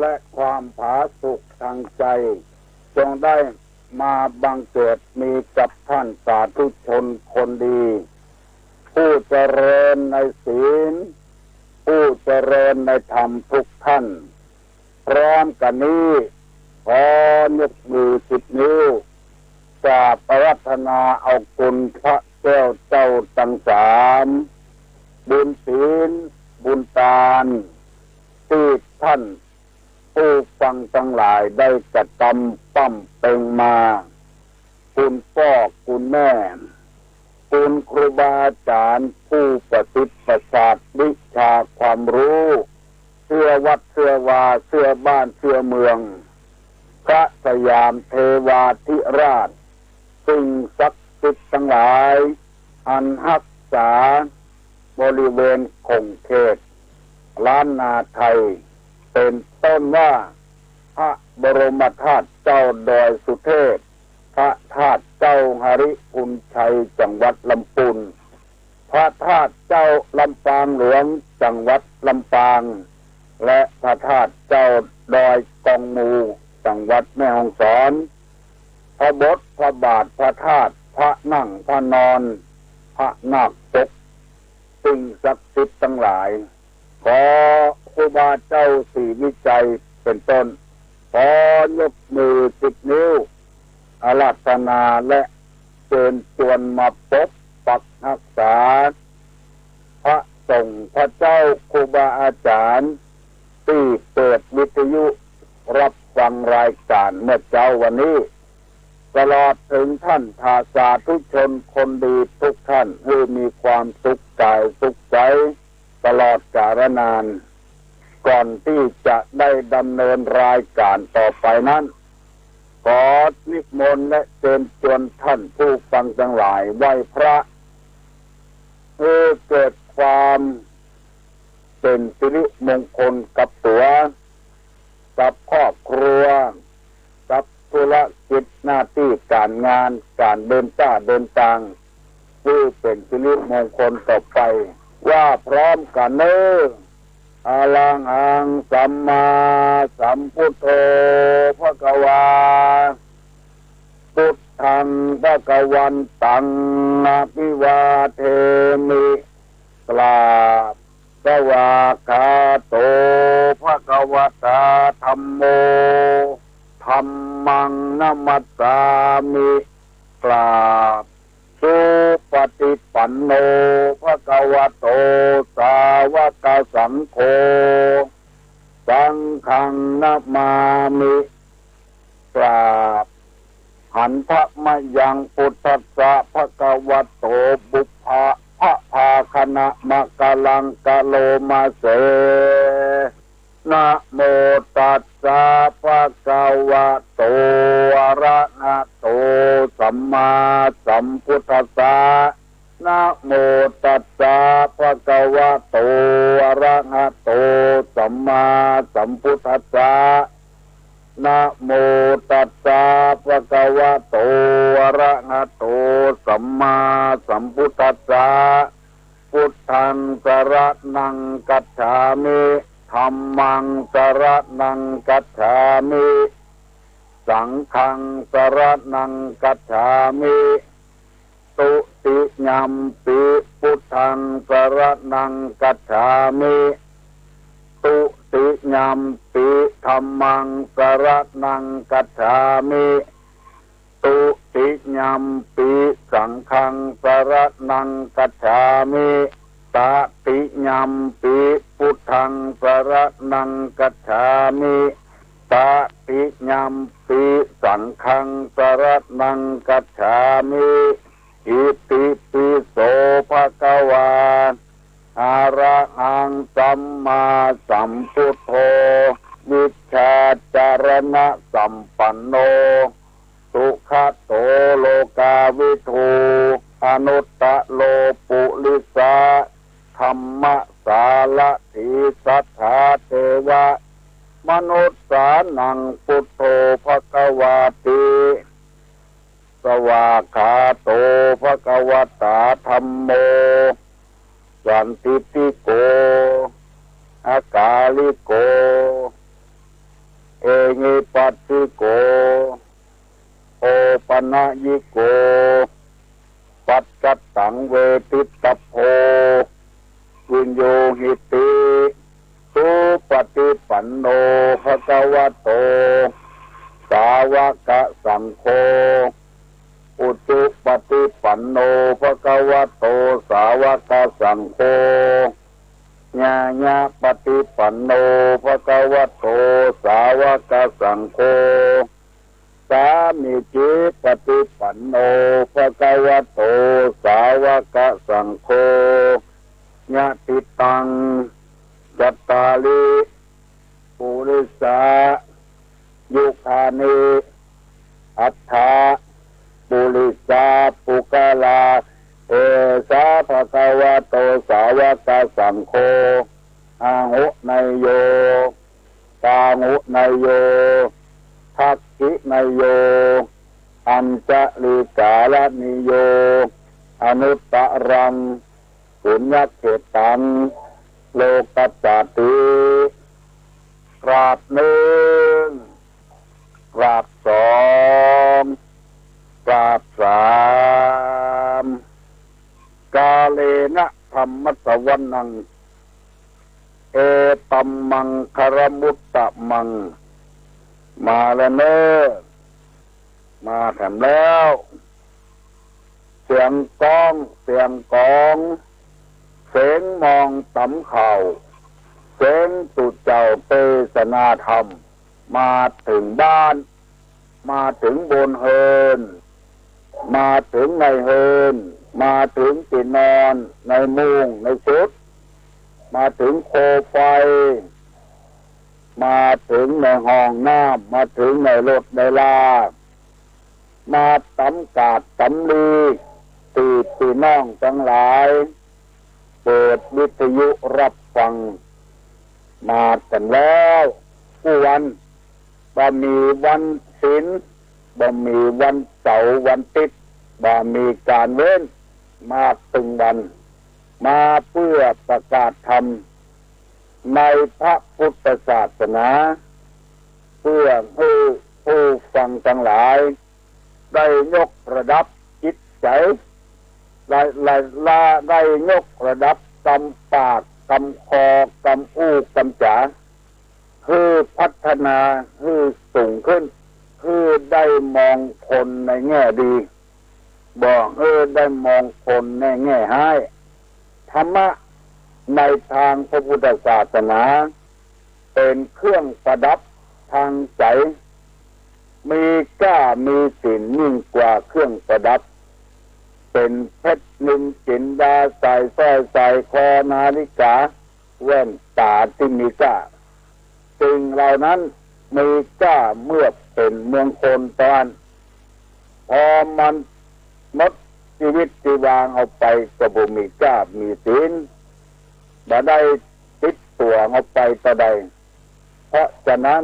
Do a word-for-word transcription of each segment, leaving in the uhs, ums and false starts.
และความผาสุกทางใจ จงได้มาบังเกิดมีกับท่านสาธุชนคนดี ผู้เจริญในศีล ผู้เจริญในธรรมทุกท่าน พร้อมกั๋นนี้ ขอยกมือสิบนิ้ว กราบอาราธนาเอาคุณพระแก้วเจ้าตังสาม บุญศีล บุญตาน ตี้ท่านผู้ฟังตังหลายได้กระตำบำเพ็งมา คุณป้อคุณแม่ คุณครูบาอาจ๋ารย์ผู้ประสิทธิ์ประสาทวิชาความฮู้ เสื้อวัดเสื้อวา เสื้อบ้านเสื้อเมือง พระสยามเทวาธิราช สิ่งศักดิ์สิทธิ์ตังหลาย อันฮักษาบริเวณขงเขตล้านนาไทย เป๋นต้นว่า พระบรมธาตุเจ้าดอยสุเทพ พระธาตุเจ้าหริภุญชัย จังหวัดลำปูน พระธาตุเจ้าลำปางหลวง จังหวัดลำปาง และพระธาตุเจ้าดอยกองมู จังหวัดแม่ฮ่องสอน พระบทพระบาท พระธาตุ พระนั่ง พระนอน พระนาคปก สิ่งศักดิ์สิทธิ์ตังหลาย ขอครูบาเจ้าศรีวิชัยเป๋นต้น ขอยกมือสิบนิ้ว อาราธนาและเจิญจวนมาปกปักฮักษา พระสงฆ์พระเจ้าครูบาอาจ๋ารย์ ตี้เปิดวิทยุฮับฟังรายก๋านเมื่อเจ๊าวันนี้ ตลอดเถิงท่านสาธุชนคนดีทุกท่าน หื้อมีความสุขก๋ายสุขใจ๋ ตลอดกาลนาน ก่อนตี้จะได้ดำเนินรายก๋านต่อไปนั้น ขอนิมนต์และเจิญจวนท่านผู้ฟังตังหลายไหว้พระ หื้อเกิดความเป๋นสิริมงคลกับตั๋ว กับครอบครัว กับธุรกิจหน้าตี้ก๋านงาน ก๋านเดินต้าเดินตาง หื้อเป๋นสิริมงคลต่อไป ว่าพร้อมกั๋นเน้อ อะระหังสัมมาสัมพุทโธภะคะวา พุทธังภะคะวันตังอะภิวาเทมิ กราบ สวากขาโตภะคะวะตาธัมโม ธัมมังนะมัสสามิ กราบ สุปฏิปันโนภะคะวะโตสาวกสังโฆ สังฆังนะมามิ กราบ หันทะมะยังพุทธัสสะภะคะวะโต ปุพพะภะพาคะนะมะกะลังกะโลมาเส นะโมตัสสะภะคะวะโต อะระหะโต สัมมาสัมพุทธัสสะ นะโมตัสสะภะคะวะโต อะระหะโต สัมมาสัมพุทธัสสะ นะโมตัสสะภะคะวะโต อะระหะโต สัมมาสัมพุทธัสสะ พุทธังสะระณังคัจฉามิ ธัมมังสะระณังคัจฉามิ สังฆังสะระณังคัจฉามิ ตุติยัมปิพุทธังสะระณังคัจฉามิ ตุติยัมปิธัมมังสะระณังคัจฉามิ ตุติยัมปิสังฆังสะระณังคัจฉามิ ตติยัมปิพุทธังสะระณังคัจฉามิ ตติยัมปิสังฆังสะระณังคัจฉามิ อิติปิโสภะคะวา อะระหังสัมมาสัมพุทโธ วิชชาจารณสัมปันโน สุขะโตโลกาวิทู อนุตตะโรปุริสะธัมมะสารถี สัทธาเทวะมนุสสานัง พุทโธภะคะวาติ สวากขาโตภะคะวะตาธัมโม สันทิฏฐิโก อะกาลิโก หิปัสสิโก โอปะนะยิโก ปัจจัตตังเวทิตตัพโพ วิญญูหิติ สุปะฏิปันโน ภะคะวะโต สาวะกะสังโฆ อุจุปะฏิปันโน ภะคะวะโต สาวะกะสังโฆ ญาญะปะฏิปันโน ภะคะวะโต สาวะกะสังโฆ สามีจิปะฏิปันโน ภะคะวะโต สาวะกะสังโฆ ยะติตัง จัตตาริ ปุริสา ยุคานิ อัฏฐะ ปุริสา ปุคคลา เอสา ภะคะวะโต สาวะกะสังโฆ อาหุเนยโย ปาหุเนยโย ทักขิเนยโย อัญชลีกาละนิโย อนุตตะรัง ปุญญะเขตตัง โลกัสสาติ กราบนึ่ง กราบสอง กราบสาม กาเลนะธัมมะสะวะนัง เอตัมมังคะละมุตตะมัง มาแล้วเน่อ มาแถมแล้ว เสียงก้อง เสียงกอง เสียงมองต๋ำข่าว เสียงตุ๊เจ้าเตสนาธรรม มาเถิงบ้าน มาเถิงบนเฮือน มาเถิงในเฮือน มาเถิงตี้นอน ในมุ้ง ในสุด มาเถิงโคมไฟ มาเถิงในห้องน้ำ มาเถิงในรถในลา มาต๋ามกาดต๋ามลี ตี้ปี้น้องตังหลาย เปิดวิทยุฮับฟัง มากั๋นแล้วกู้วัน บ่มีวันศีล บ่มีวันเสาร์วันอาทิตย์ บ่มีก๋านเว้น มาตึงวัน มาเปื้อประกาศธรรม ในพระพุทธศาสนา เปื้อหื้อผู้ฟังตังหลาย ได้ยกระดับจิตใจ๋ ได้ ได้ ได้ยกระดับกำปาก กำคอ กำอู้ กำจ๋า หื้อพัฒนา หื้อสูงขึ้น หื้อได้มองคนในแง่ดี บ่หื้อได้มองคนในแง่ฮ้าย ธรรมะในตางพระพุทธศาสนา เป๋นเครื่องประดับตางใจ๋ มีก้ามีสินยิ่งกว่าเครื่องประดับ เป๋นเพชรนิลจินดา สร้อยสร้อย สร้อยคอ นาฬิกา แว่นต๋าตี้มีก้า สิ่งเหล่านั้นมีก้าเมื่อเป๋นมงคลตอน พอมันหมดจีวิตจีวาออกไปก็บ่มีก้ามีสิน บ่ได้ติดตั๋วออกไปเต้าใด เพราะฉะนั้น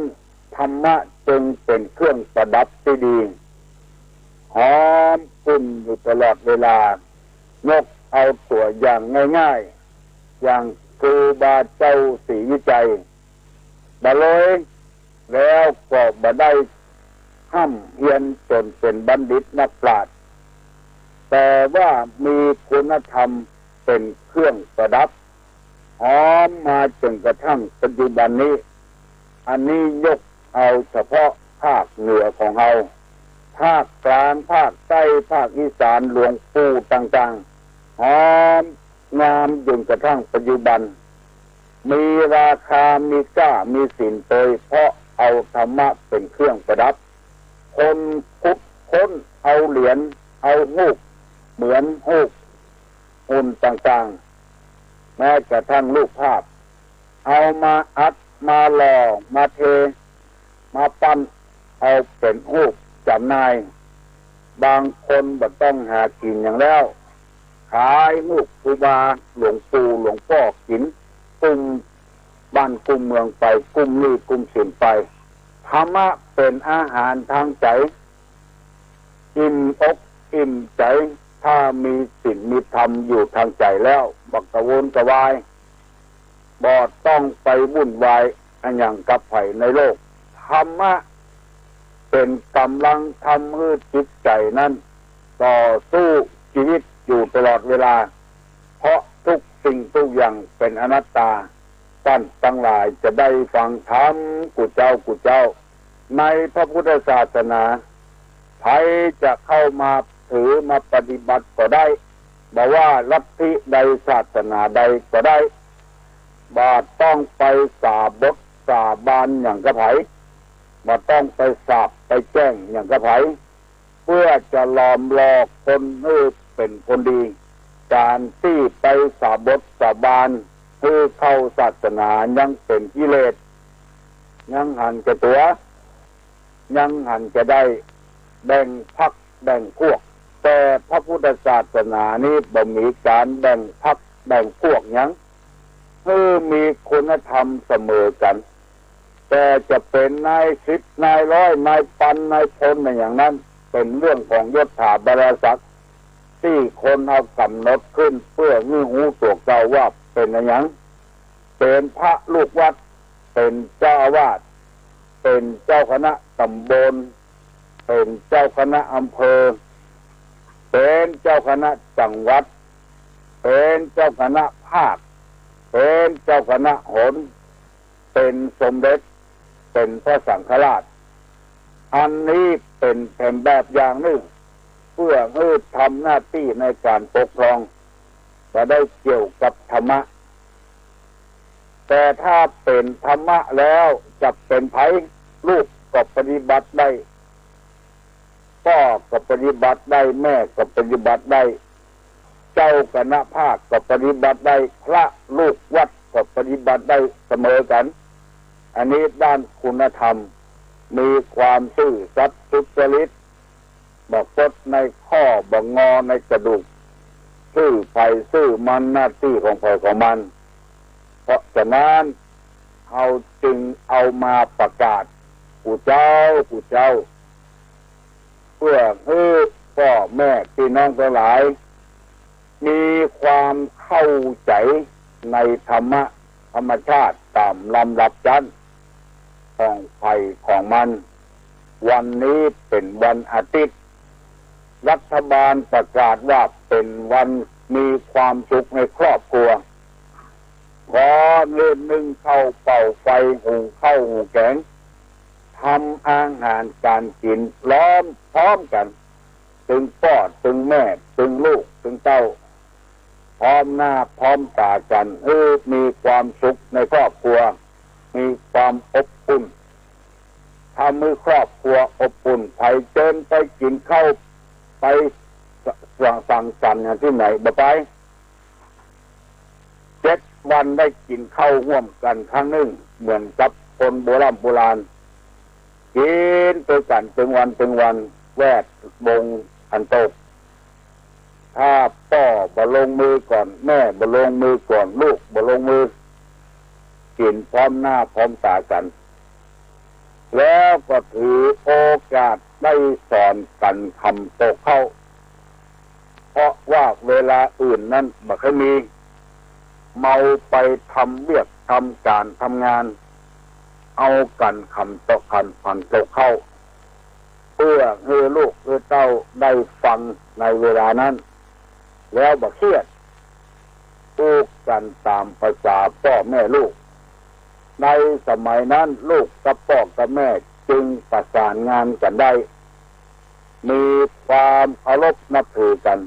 ธรรมะจึงเป๋นเครื่องประดับตี้ดี หอมกลุ่นอยู่ตลอดเวลา ยกเอาตั๋วอย่างง่ายๆ อย่างครูบาเจ้าศรีวิชัย บ่รวย แล้วก็บ่ได้ฮ่ำเฮียนจ๋นเป๋นบัณฑิตนักปราชญ์ แต่ว่ามีคุณธรรมเป๋นเครื่องประดับ หอมมาจ๋นกระทั่งปัจจุบันนี้ อันนี้ยกเอาเฉพาะภาคเหนือของเฮา ภาคกลาง ภาคใต้ ภาคอีสาน หลวงปู่ต่างๆ หอมงามจ๋นกระทั่งปัจจุบัน มีราคา มีก้า มีสินโตย เพราะเอาธรรมะเป๋นเครื่องประดับ คนขุดค้นเอาเหรียญ เอาฮูปเหมือนฮูปหุ่นต่างๆ แม้กระทั่งรูปภาพ เอามาอัด มาหล่อ มาเท มาปั้น เอาเป๋นฮูปจ๋ำหน่าย บางคนบ่ต้องหากิ๋นหยังแล้ว ขายฮูปครูบาหลวงปู่หลวงป้อกิ๋น กุ้มบ้านกุ้มเมืองไป กุ้มหนี้กุ้มสินไป ธรรมะเป๋นอาหารตางใจ๋ อิ่มอกอิ่มใจ๋ ถ้ามีศีลมีธรรมอยู่ตางใจ๋แล้ว บ่กระวนกระวาย บ่ต้องไปวุ่นวายอะหยังกับใผในโลก ธ ธรรมะเป๋นก๋ำลังทำหื้อจิตใจ๋นั้นต่อสู้จีวิตอยู่ตลอดเวลา เพราะทุกสิ่งทุกอย่างเป๋นอนัตตา ต้านตังหลายจะได้ฟังธรรมกู้เจ๊ากู้เจ๊า ในพระพุทธศาสนา ใผจะเข้ามาถือมาปฏิบัติก็ได้ บ่ว่าลัทธิใดศาสนาใดก็ได้ บ่ต้องไปสาบทสาบานหยังกับใผ บ่ต้องไปสาบไปแจ้งหยังกับใผ เปื้อจะหลอมหลอกคนหื้อเป๋นคนดี ก๋านตี้ไปสาบทสาบานหื้อเข้าศาสนายังเป๋นกิเลส ยังหันแก่ตั๋ว ยังหันแก่ได้ แบ่งพรรคแบ่งพวก แต่พระพุทธศาสนานี้บ่มีก๋านแบ่งพรรคแบ่งพวกหยัง หื้อมีคุณธรรมเสมอกั๋น แต่จะเป๋นนายสิบ นายร้อย นายปัน นายพล อะหยังนั้น เป๋นเรื่องของยศถาบรรดาศักดิ์ ตี้คนเอาก๋ำหนดขึ้นเปื้อหื้อฮู้ตั๋วเก่าว่าเป๋นอะหยัง เป๋นพระลูกวัด เป๋นเจ้าอาวาส เป๋นเจ้าคณะต๋ำบล เป๋นเจ้าคณะอำเภอ เป๋นเจ้าคณะจังหวัด เป๋นเจ้าคณะภาค เป๋นเจ้าคณะหน เป๋นสมเด็จ เป๋นพระสังฆราช อันนี้เป๋นแผนแบบอย่างนึ่ง เปื้อหื้อทำหน้าตี้ในก๋านปกครอง บ่ได้เกี่ยวกับธรรมะ แต่ถ้าเป๋นธรรมะแล้วจะเป๋นใผ ลูกก็ปฏิบัติได้ ป้อก็ปฏิบัติได้ แม่ก็ปฏิบัติได้ เจ้าคณะภาคก็ปฏิบัติได้ พระลูกวัดก็ปฏิบัติได้เสมอกั๋น อันนี้ด้านคุณธรรม มีความซื่อสัตย์สุจริต บ่คดในข้อ บ่งอในกระดูก ซื่อใผซื่อมัน หน้าตี้ของใผของมัน เพราะฉะนั้น เฮาจึงเอามาประกาศ กู้เจ้า กู้เจ้า เปื้อหื้อป้อแม่ปี้น้องตังหลาย มีความเข้าใจ๋ในธรรมะ ธรรมชาติต๋ามลำดับชั้นของใผของมัน วันนี้เป๋นวันอาทิตย์ รัฐบาลประกาศว่าเป๋นวันมีความสุขในครอบครัว ขอเริ่มนึ่งข้าวเป่าไฟ หุงข้าวหุงแก๋ง ทำอาหารก๋านกิ๋นพร้อมพร้อมกั๋น ตึงป้อตึงแม่ตึงลูกตึงเต้า พร้อมหน้าพร้อมต๋ากั๋น หื้อมีความสุขในครอบครัว มีความอบอุ่น ทำหื้อครอบครัวอบอุ่น ใผเจิญไปกิ๋นข้าว ไปสัง สังสรรค์กั๋นตี้ไหน บ่ไป เจ็ดวันได้กิ๋นข้าวฮ่วมกั๋นครั้งนึ่ง เหมือนกับคนโบร่ำโบราณ กิ๋นตวยกั๋นตึงวันตึงวัน แวดวงอันโต ถ้าป้อบ่ลงมือก่อน แม่บ่ลงมือก่อน ลูกบ่ลงมือ กิ๋นพร้อมหน้าพร้อมต๋ากั๋น แล้วก็ถือโอกาสได้สอนกั๋นคำโตเข้า เพราะว่าเวลาอื่นนั้นบ่ค่อยมี เมาไปทำเวียกทำก๋านทำงาน เอากั๋นคำโต คำ คำโตเข้า เปื้อหื้อลูกหื้อเต้าได้ฟังในเวลานั้น แล้วบ่เครียด อู้กั๋นต๋ามภาษาป้อแม่ลูก ในสมัยนั้นลูกกับป้อกับแม่จึงประสานงานกั๋นได้ มีความเคารพนับถือกั๋น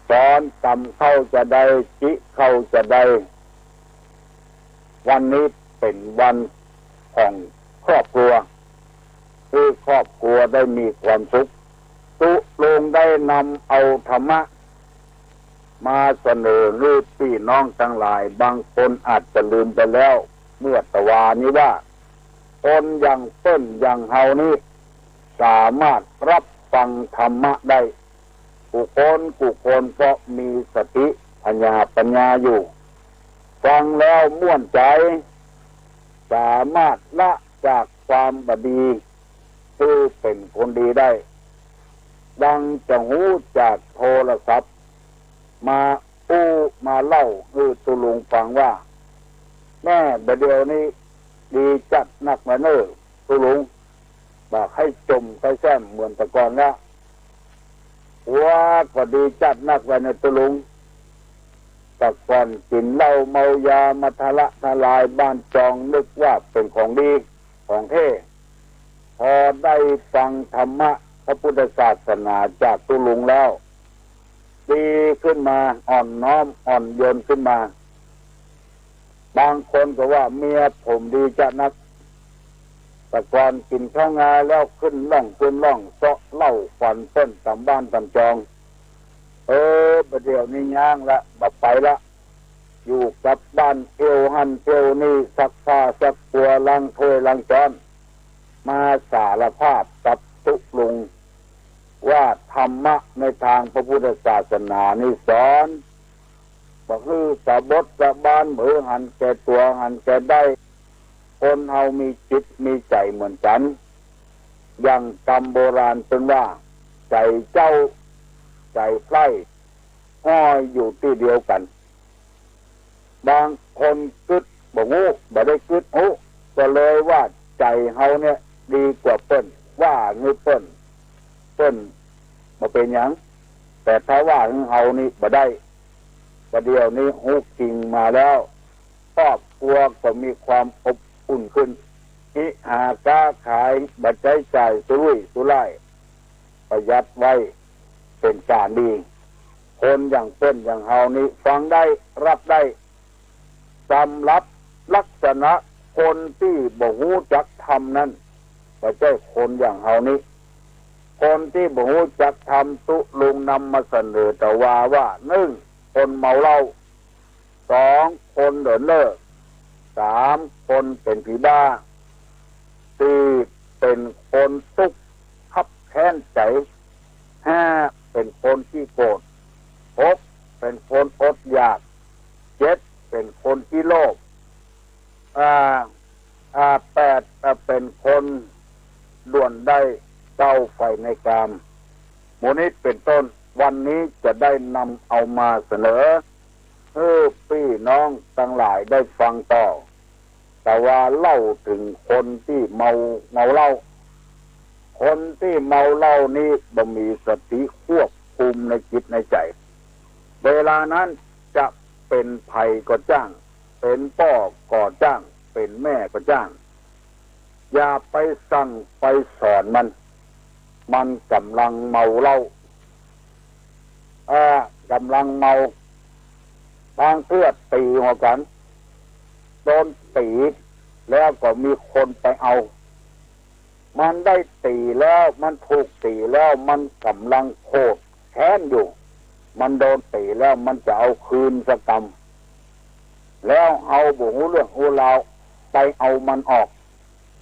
สอนกำเข้าจาใด จิเข้าจาใด วันนี้เป๋นวันของครอบครัว หื้อครอบครัวได้มีความสุข ตุ๊ลุงได้นำเอาธรรมะมาเสนอหื้อปี้น้องตังหลาย บางคนอาจจะลืมไปแล้ว เมื่อตะวานี้ว่า คนอย่างเปิ้นอย่างเฮานี้ สามารถรับฟังธรรมะได้ กู้คนกู้คน เพราะมีสติผญาปัญญาอยู่ ฟังแล้วม่วนใจ๋ สามารถละจากความบ่ดี หื้อเป๋นคนดีได้ ดังจะฮู้จากโทรศัพท์ มาอู้มาเล่าหื้อตุ๊ลุงฟังว่า แม่บ่าเดี่ยวนี้ดีจัดนักนะเน่อ ตุ๊ลุง บ่ใค่จ๋มใค่แซ่มเหมือนแต่ก่อนละ ผัวก็ดีจัดนักแหละในตุ๊ลุง แต่ก่อนกิ๋นเหล้าเมายามาทะละทะลายบ้านจอง นึกว่าเป๋นของดีของแท้ พอได้ฟังธรรมะพระพุทธศาสนาจากตุ๊ลุงแล้ว ดีขึ้นมา อ่อนน้อมอ่อนโยนขึ้นมา บางคนก็ว่าเมียผมดีจัดนัก แต่ก่อนกิ๋นข้าวงาแล้วขึ้นล่องขึ้นล่อง เซาะเหล้าขวัญเปิ้นต๋ามบ้านต๋ามจอง เออ บ่าเดี่ยวนี้ย้างละ บ่ไปละ อยู่กับบ้านเที่ยวหั้นเที่ยวนี่ ซักผ้าซักปัว ล้างถ้วยล้างจ๊อน มาสารภาพกับตุ๊ลุง ว่าธรรมะในตางพระพุทธศาสนานี่สอน บ่หื้อสะบดสะบาน บ่หื้อหันแก่ตั๋วหันแก่ได้ คนเฮามีจิตมีใจ๋เหมือนกั๋น อย่างกำโบราณเปิ้นว่า ใจ๋เจ้าใจ๋ใผ ห้อยอยู่ตี้เดียวกั๋น บางคนกึ๊ดบ่ฮู้ บ่ได้กึ๊ดฮู้ ก็เลยว่าใจ๋เฮาเนี่ยดีกว่าเปิ้น ว่าหื้อเปิ้น เปิ้นบ่เป๋นหยัง แต่ถ้าว่าหื้อเฮานี่บ่ได้ บ่าเดี่ยวนี้ฮู้จริงมาแล้ว ครอบครัวก็มีความอบอุ่นขึ้น กิจหาก้าขายบ่ใจ๊จ่ายสุรุ่ยสุร่าย ประหยัดไว้เป๋นก๋านดี คนอย่างเปิ้นอย่างเฮานี้ฟังได้ ฮับได้ สำหรับลักษณะคนตี้บ่ฮู้จักธรรมนั้น บ่ใจ้คนอย่างเฮานี้ คนตี้บ่ฮู้จักธรรม ตุ๊ลุงนำมาเสนอแต่ว่า ว่า นึ่ง คนเมาเหล้า สอง คนเลินเล่อ สาม คนเป๋นผีบ้า สี่ เป๋นคนตุ๊กข์คับแค้นใจ๋ ห้า เป๋นคนขี้โกรธ หก เป๋นคนอดอยาก เจ็ด เป๋นคนขี้โลภ อ่า อ่า แปด อ่า เป๋นคนด่วนได้เศร้าใฝ่ในกาม หมู่นี้เป๋นต้น วันนี้จะได้นำเอามาเสนอ หื้อปี้น้องตังหลายได้ฟังต่อ แต่ว่าเล่าเถิงคนตี้เมา เมาเหล้า คนตี้เมาเหล้านี้บ่มีสติควบคุมในจิตในใจ๋ เวลานั้นจะเป๋นใผก็จ้าง เป๋นป้อก็จ้าง เป๋นแม่ก็จ้าง อย่าไปสั่งไปสอนมัน มันก่ำลังเมาเหล้า อ่า ก่ำลังเมา บางเตื้อตี๋หัวกั๋น โดนตี๋แล้วก็มีคนไปเอา มันได้ตี๋แล้ว มันถูกตี๋แล้ว มันก่ำลังโขดแค้นอยู่ มันโดนตี๋แล้ว มันจะเอาคืนสักกำ แล้วเฮาบ่ฮู้เรื่องฮู้ราว ไปเอามันออก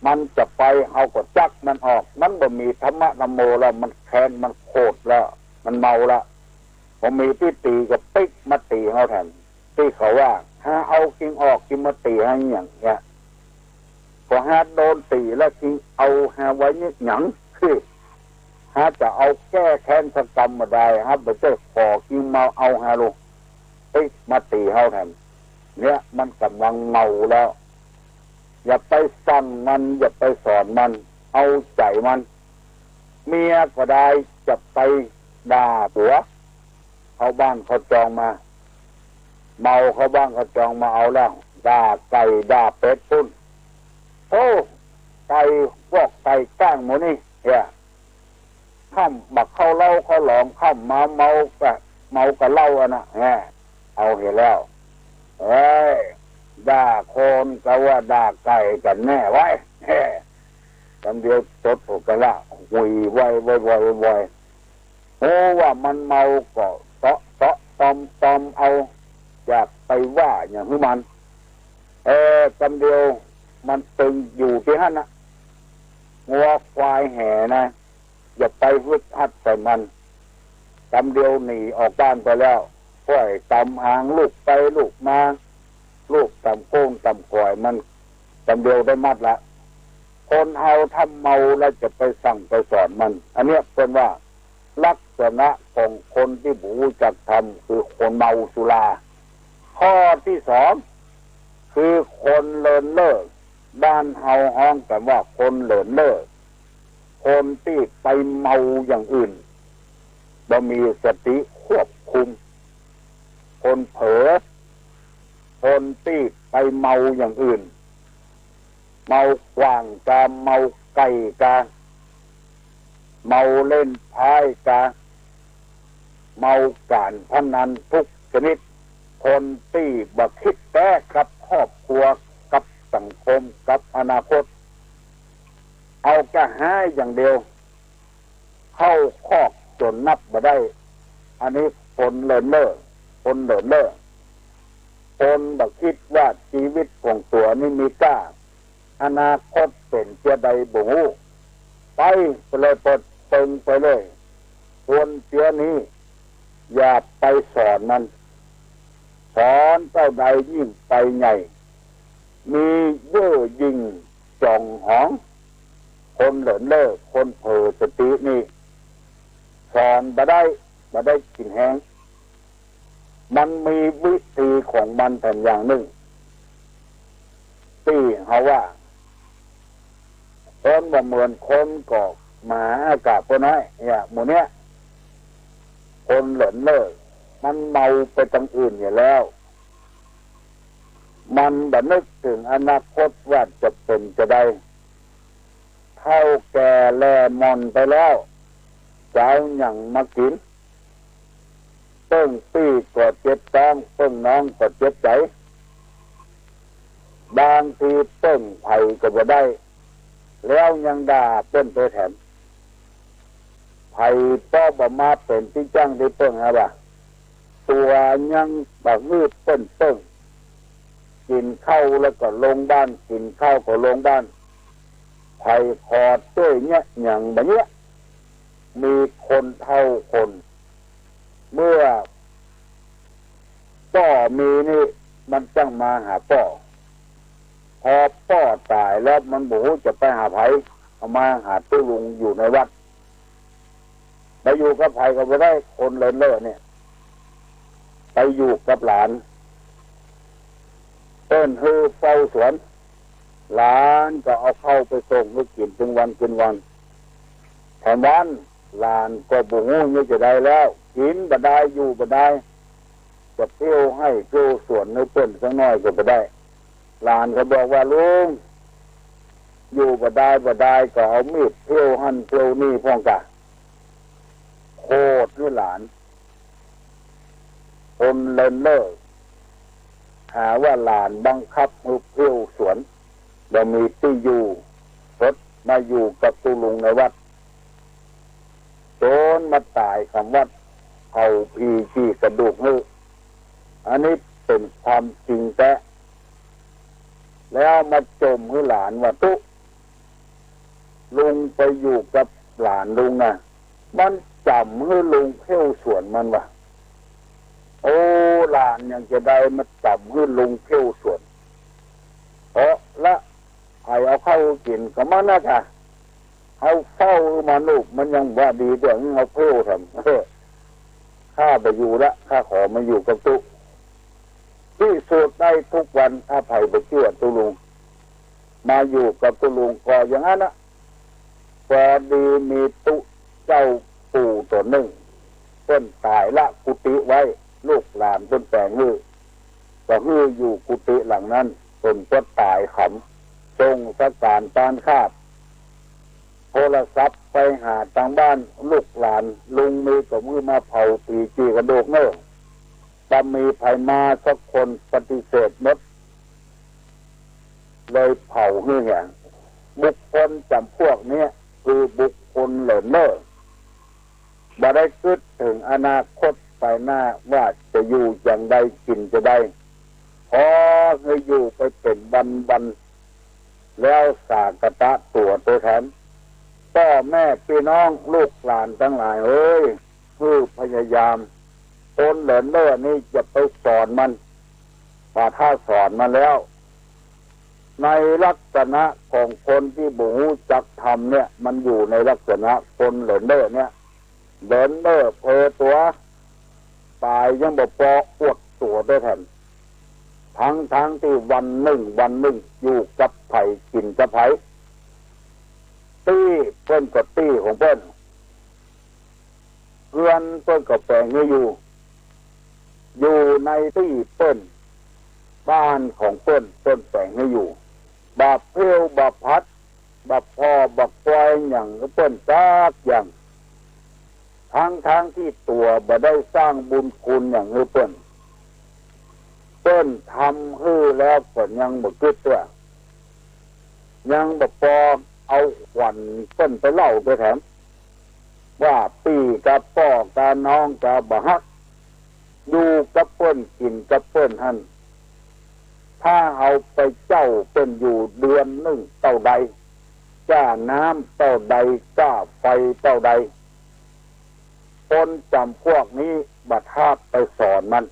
มันจะไป เฮาก็จักมันออก มันบ่มีธรรมะธัมโมแล้ว มันแค้น มันโขดแล้ว มันเมาละ บ่มีตี้ตี๋ก็ปิ๊กมาตี๋เฮาแทน ตี้เขาว่า หาเอากิ่งออก กิ่งมาตี๋หาหยังเนี่ย ก็หาโดนตี๋แล้ว กิ่งเอาหาไว้เนี่ยหยัง หาจะเอาแก้แค้นสักกำบ่ได้ หาบ่ใจ้ขอกิ่งมาเอาหาลูก ปิ๊กมาตี๋เฮาแทน เนี่ยมันก่ำลังเมาแล้ว อย่าไปสั่งมัน อย่าไปสอนมัน เอาใจ๋มัน เมียก็ได้ จะไปด่าผัว เข้าบ้านเข้าจองมา เมาเข้าบ้านเข้าจองมาเอาแล้ว ด่าไก่ด่าเป็ดปู้น โอ้ ไก่ปอกไก่ก้างหมู่นี้ เหีย ค่ำบ่าเข้าเล้าเข้าหลอง ค่ำมาเมากะ เมากะเหล้าอันน่ะ แหม เอาเหียแล้ว เฮ้ย ด่าคนกะว่าด่าไก่กั๋นแน่ไว้ แหม กำเดียวสดหัวกะละ หุยไวไวไวไว โอ้ ว่ามันเมาก็เซาะเซาะตอมตอมเอา อย่าไปว่าหยังหื้อมัน เออ กำเดียวมันตึงอยู่ตี้หั้นน่ะ งัวควายแหนะ อย่าไปฟึดฮัดใส่มัน กำเดียวหนีออกบ้านไปแล้ว ค่อยต๋ามหางลูกไปลูกมา ลูกต๋ามโก้งต๋ามก๋อยมัน กำเดียวได้หมดละ คนเฮาถ้าเมาแล้วจะไปสั่งไปสอนมัน อันเนี้ยเปิ้นว่า ลักษณะของคนตี้บ่ฮู้จักธรรม คือคนเมาสุรา ข้อตี้สอง คือคนเลินเล่อ บ้านเฮาฮ้องกั๋นว่าคนเหลินเล่อ คนตี้ไปเมาอย่างอื่น บ่มีสติควบคุม คนเผลอ คนตี้ไปเมาอย่างอื่น เมาขว้างกา เมาไก่กา เมาเล่นไพ่กา เมาก๋านพนันกู้ชนิด คนตี้บ่กึ๊ดแต๊กับครอบครัว กับสังคม กับอนาคต เอากระหายอย่างเดียว เข้าคอกจ๋นนับบ่ได้ อันนี้คนเหลินเล่อ คนเหลินเล่อ คนบ่กึ๊ดว่าจีวิตของตั๋วนี้มีก้า อนาคตเป๋นเจียใดบ่ฮู้ ไป ไปเลย เปิดเปิงไปเลย คนเจียนี้ อย่าไปสอนมัน สอนเต้าใดยิ่งไปใหญ่ มีเย่อหยิ่งจ๋องหอง คนเหลินเล่อ คนเผลอสตินี่ สอนบ่ได้ บ่ได้กิ๋นแฮง มันมีวิธีของมันแถมอย่างนึ่ง ตี้เฮาว่า คนบ่เหมือนคนก็หมาอากาศป้อน้อย เนี่ย หมู่เนี้ย คนเหลินเล่อ มันเมาไปตังอื่นอยู่แล้ว มันบ่นึกเถิงอนาคตว่าจะเป๋นจะใด เฒ่าแก่แหล่หม่อนไปแล้ว จะเอาหยังมากิ๋น เปิ้งปี้ก็เจ็บต๊อง เปิ้งน้องก็เจ็บใจ๋ บางทีเปิ้งใผก็บ่ได้ แล้วยังด่าเปิ้นไปแถม ใผป้อบ่มาเป๋นตี้จั้งตี้เปิ้งอะบ่า ตั๋วยังบ่หื้อเปิ้นเปิ้ง กิ๋นข้าวแล้วก็ลงบ้าน กิ๋นข้าวก็ลงบ้าน ใผขอจ้วยเยียะหยังบ่เยียะ มีคนเฒ่าคน เมื่อป้อมีนี่มันจั้งมาหาป้อ พอป้อต๋ายแล้วมันบ่ฮู้จะไปหาใผ เอามาหาตุ๊ลุงอยู่ในวัด ไปอยู่กับใผก็บ่ได้ คนเหลินเล่อเนี่ย ไปอยู่กับหลาน เปิ้นหื้อเฝ้าสวน หลานก็เอาข้าวไปส่งหื้อกิ๋นตึงวันตึงวัน แถมวัน หลานก็บ่ฮู้จะใดแล้ว กิ๋นบ่ได้ อยู่บ่ได้ จะเผี้ยวไฮ่เผี้ยวสวนหื้อเปิ้นสักหน้อยก็บ่ได้ หลานก็บอกว่า ลุง อยู่บ่ได้บ่ได้ ก็เอามีดเผี้ยวหั้นเผี้ยวนี่พ่องกา โขดหื้อหลาน คนเหลินเล่อ หาว่าหลานบังคับหื้อเผี้ยวสวน บ่มีตี้อยู่ สดมาอยู่กับตุ๊ลุงในวัด จ๋นมาต๋ายคาวัด เผาผีจี่กระดูกหื้อ อันนี้เป๋นความจริงแต๊ แล้วมาจ่มหื้อหลานว่า ตุ๊ ลุงไปอยู่กับหลานลุงนะ มันจ๋ำหื้อลุงเผี้ยวสวนมันว่ะ โอ้ หลานยังจะใดมาจ๋ำหื้อลุงเผี้ยวสวน เอาละ ใผเอาข้าวกิ๋นก็มันนะกะ เอาเฝ้ามันลูก มันยังว่าดีกว่าหื้อเอาเผี้ยวแถม เออ ข้าบ่อยู่ละ ข้าขอมาอยู่กับตุ๊ ตี้สุดได้ทุกวัน ถ้าใผบ่เจื้อตุ๊ลุง มาอยู่กับตุ๊ลุงก็อย่างนั้นนะ พอดีมีตุ๊เจ้าปู่ตั๋วนึ่ง เปิ้นต๋ายละกุฏิไว้ ลูกหลานเปิ้นแป๋งหื้อ ก็หื้ออยู่กุฏิหลังนั้น เปิ้นก็ต๋ายขำ ส่งสการตานคาบ โทรศัพท์ไปหาตางบ้าน ลูกหลานลุงมีก็หื้อมาเผาผีจี่กระดูกเน่อ บ่มีใผมาสักคน ปฏิเสธหมด เลยเผาหื้อแหง บุคคลจ๋ำพวกเนี้ย คือบุคคลเหลินเล่อ บ่ได้กึ๊ดเถิงอนาคตไปหน้าว่าจะอยู่อย่างใดกิ๋นจะใด ขอหื้ออยู่ไปเป๋นวันๆ แล้วสากตะตั๋วโตแถม ป้อแม่ปี้น้องลูกหลานตังหลายเอย หื้อพยายาม คนเหลินเล่อนี่อย่าไปสอนมัน บ่าถ้าสอนมันแล้ว ในลักษณะของคนตี้บ่ฮู้จักธรรมเนี่ย มันอยู่ในลักษณะคนเหลินเล่อเนี่ย เหลินเล่อเผลอตั๋ว ต๋ายยังบ่ปออวดตั๋วโตแถม ทั้งๆ ตี้วันนึ่งวันนึ่งอยู่กับใผกิ๋นกับใผ ตี้เปิ้นก็ตี้ของเปิ้น เฮือนเปิ้นก็แป๋งหื้ออยู่ อยู่ในตี้เปิ้น บ้านของเปิ้น เปิ้นแป๋งหื้ออยู่ บ่าเพลวบ่าผัด บ่าผ่อบ่าควายหยังหื้อเปิ้นสักอย่าง ทั้งๆ ตี้ตั๋วบ่ได้สร้างบุญคุณหยังหื้อเปิ้น เปิ้นทำหื้อแล้วก็ยังบ่กึ๊ดเตื้อ ยังบ่ปอเอาขวัญเปิ้นไปเล่าเตื้อแถม ว่าปี้กาป้อกาน้องกาบ่ฮัก อยู่กับเปิ้นกิ๋นกับเปิ้นหั้น ถ้าเฮาไปเจ้าเปิ้นอยู่เดือนนึ่งเต้าใด ก้าน้ำเต้าใด ก้าไฟเต้าใด คนจ๋ำพวกนี้บ่าถ้าไปสอนมัน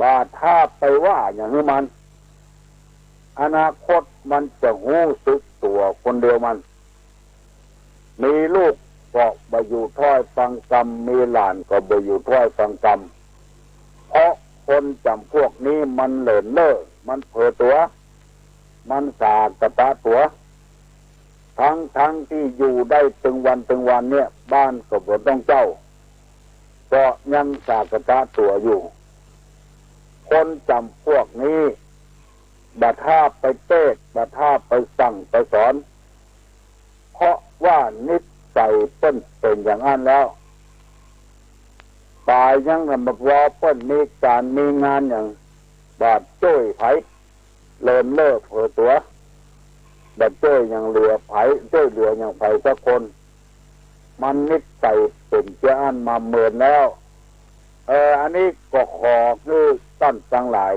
บ่าถ้าไปว่าหยังหื้อมัน อนาคตมันจะฮู้สึกตั๋วคนเดียวมัน มีลูกก็บ่อยู่ถ้อยฟังกำ มีหลานก็บ่อยู่ถ้อยฟังกำ เพราะคนจ๋ำพวกนี้มันเหลินเล่อ มันเผลอตั๋ว มันสากะตะตั๋ว ทั้งๆ ตี้อยู่ได้ตึงวันตึงวันเนี่ย บ้านก็บ่ต้องเจ้า ก็ยังสากะตะตั๋วอยู่ คนจ๋ำพวกนี้ บ่าถ้าไปเตศน์ บ่าถ้าไปสั่งไปสอน เพราะว่านิสัยเปิ้นเป๋นอย่างอั้นแล้ว ป๋ายยังหันมาว่าเปิ้นมีก๋านมีงานหยัง บ่าจ้วยใผ เลินเล่อเผลอตั๋ว บ่าจ้วยหยังเหลือใผ จ้วยเหลือหยังใผสักคน มันนิสัยเป๋นเจ้าอั้นมาเมินแล้ว เออ อันนี้ก็ขอหื้อต้านตังหลาย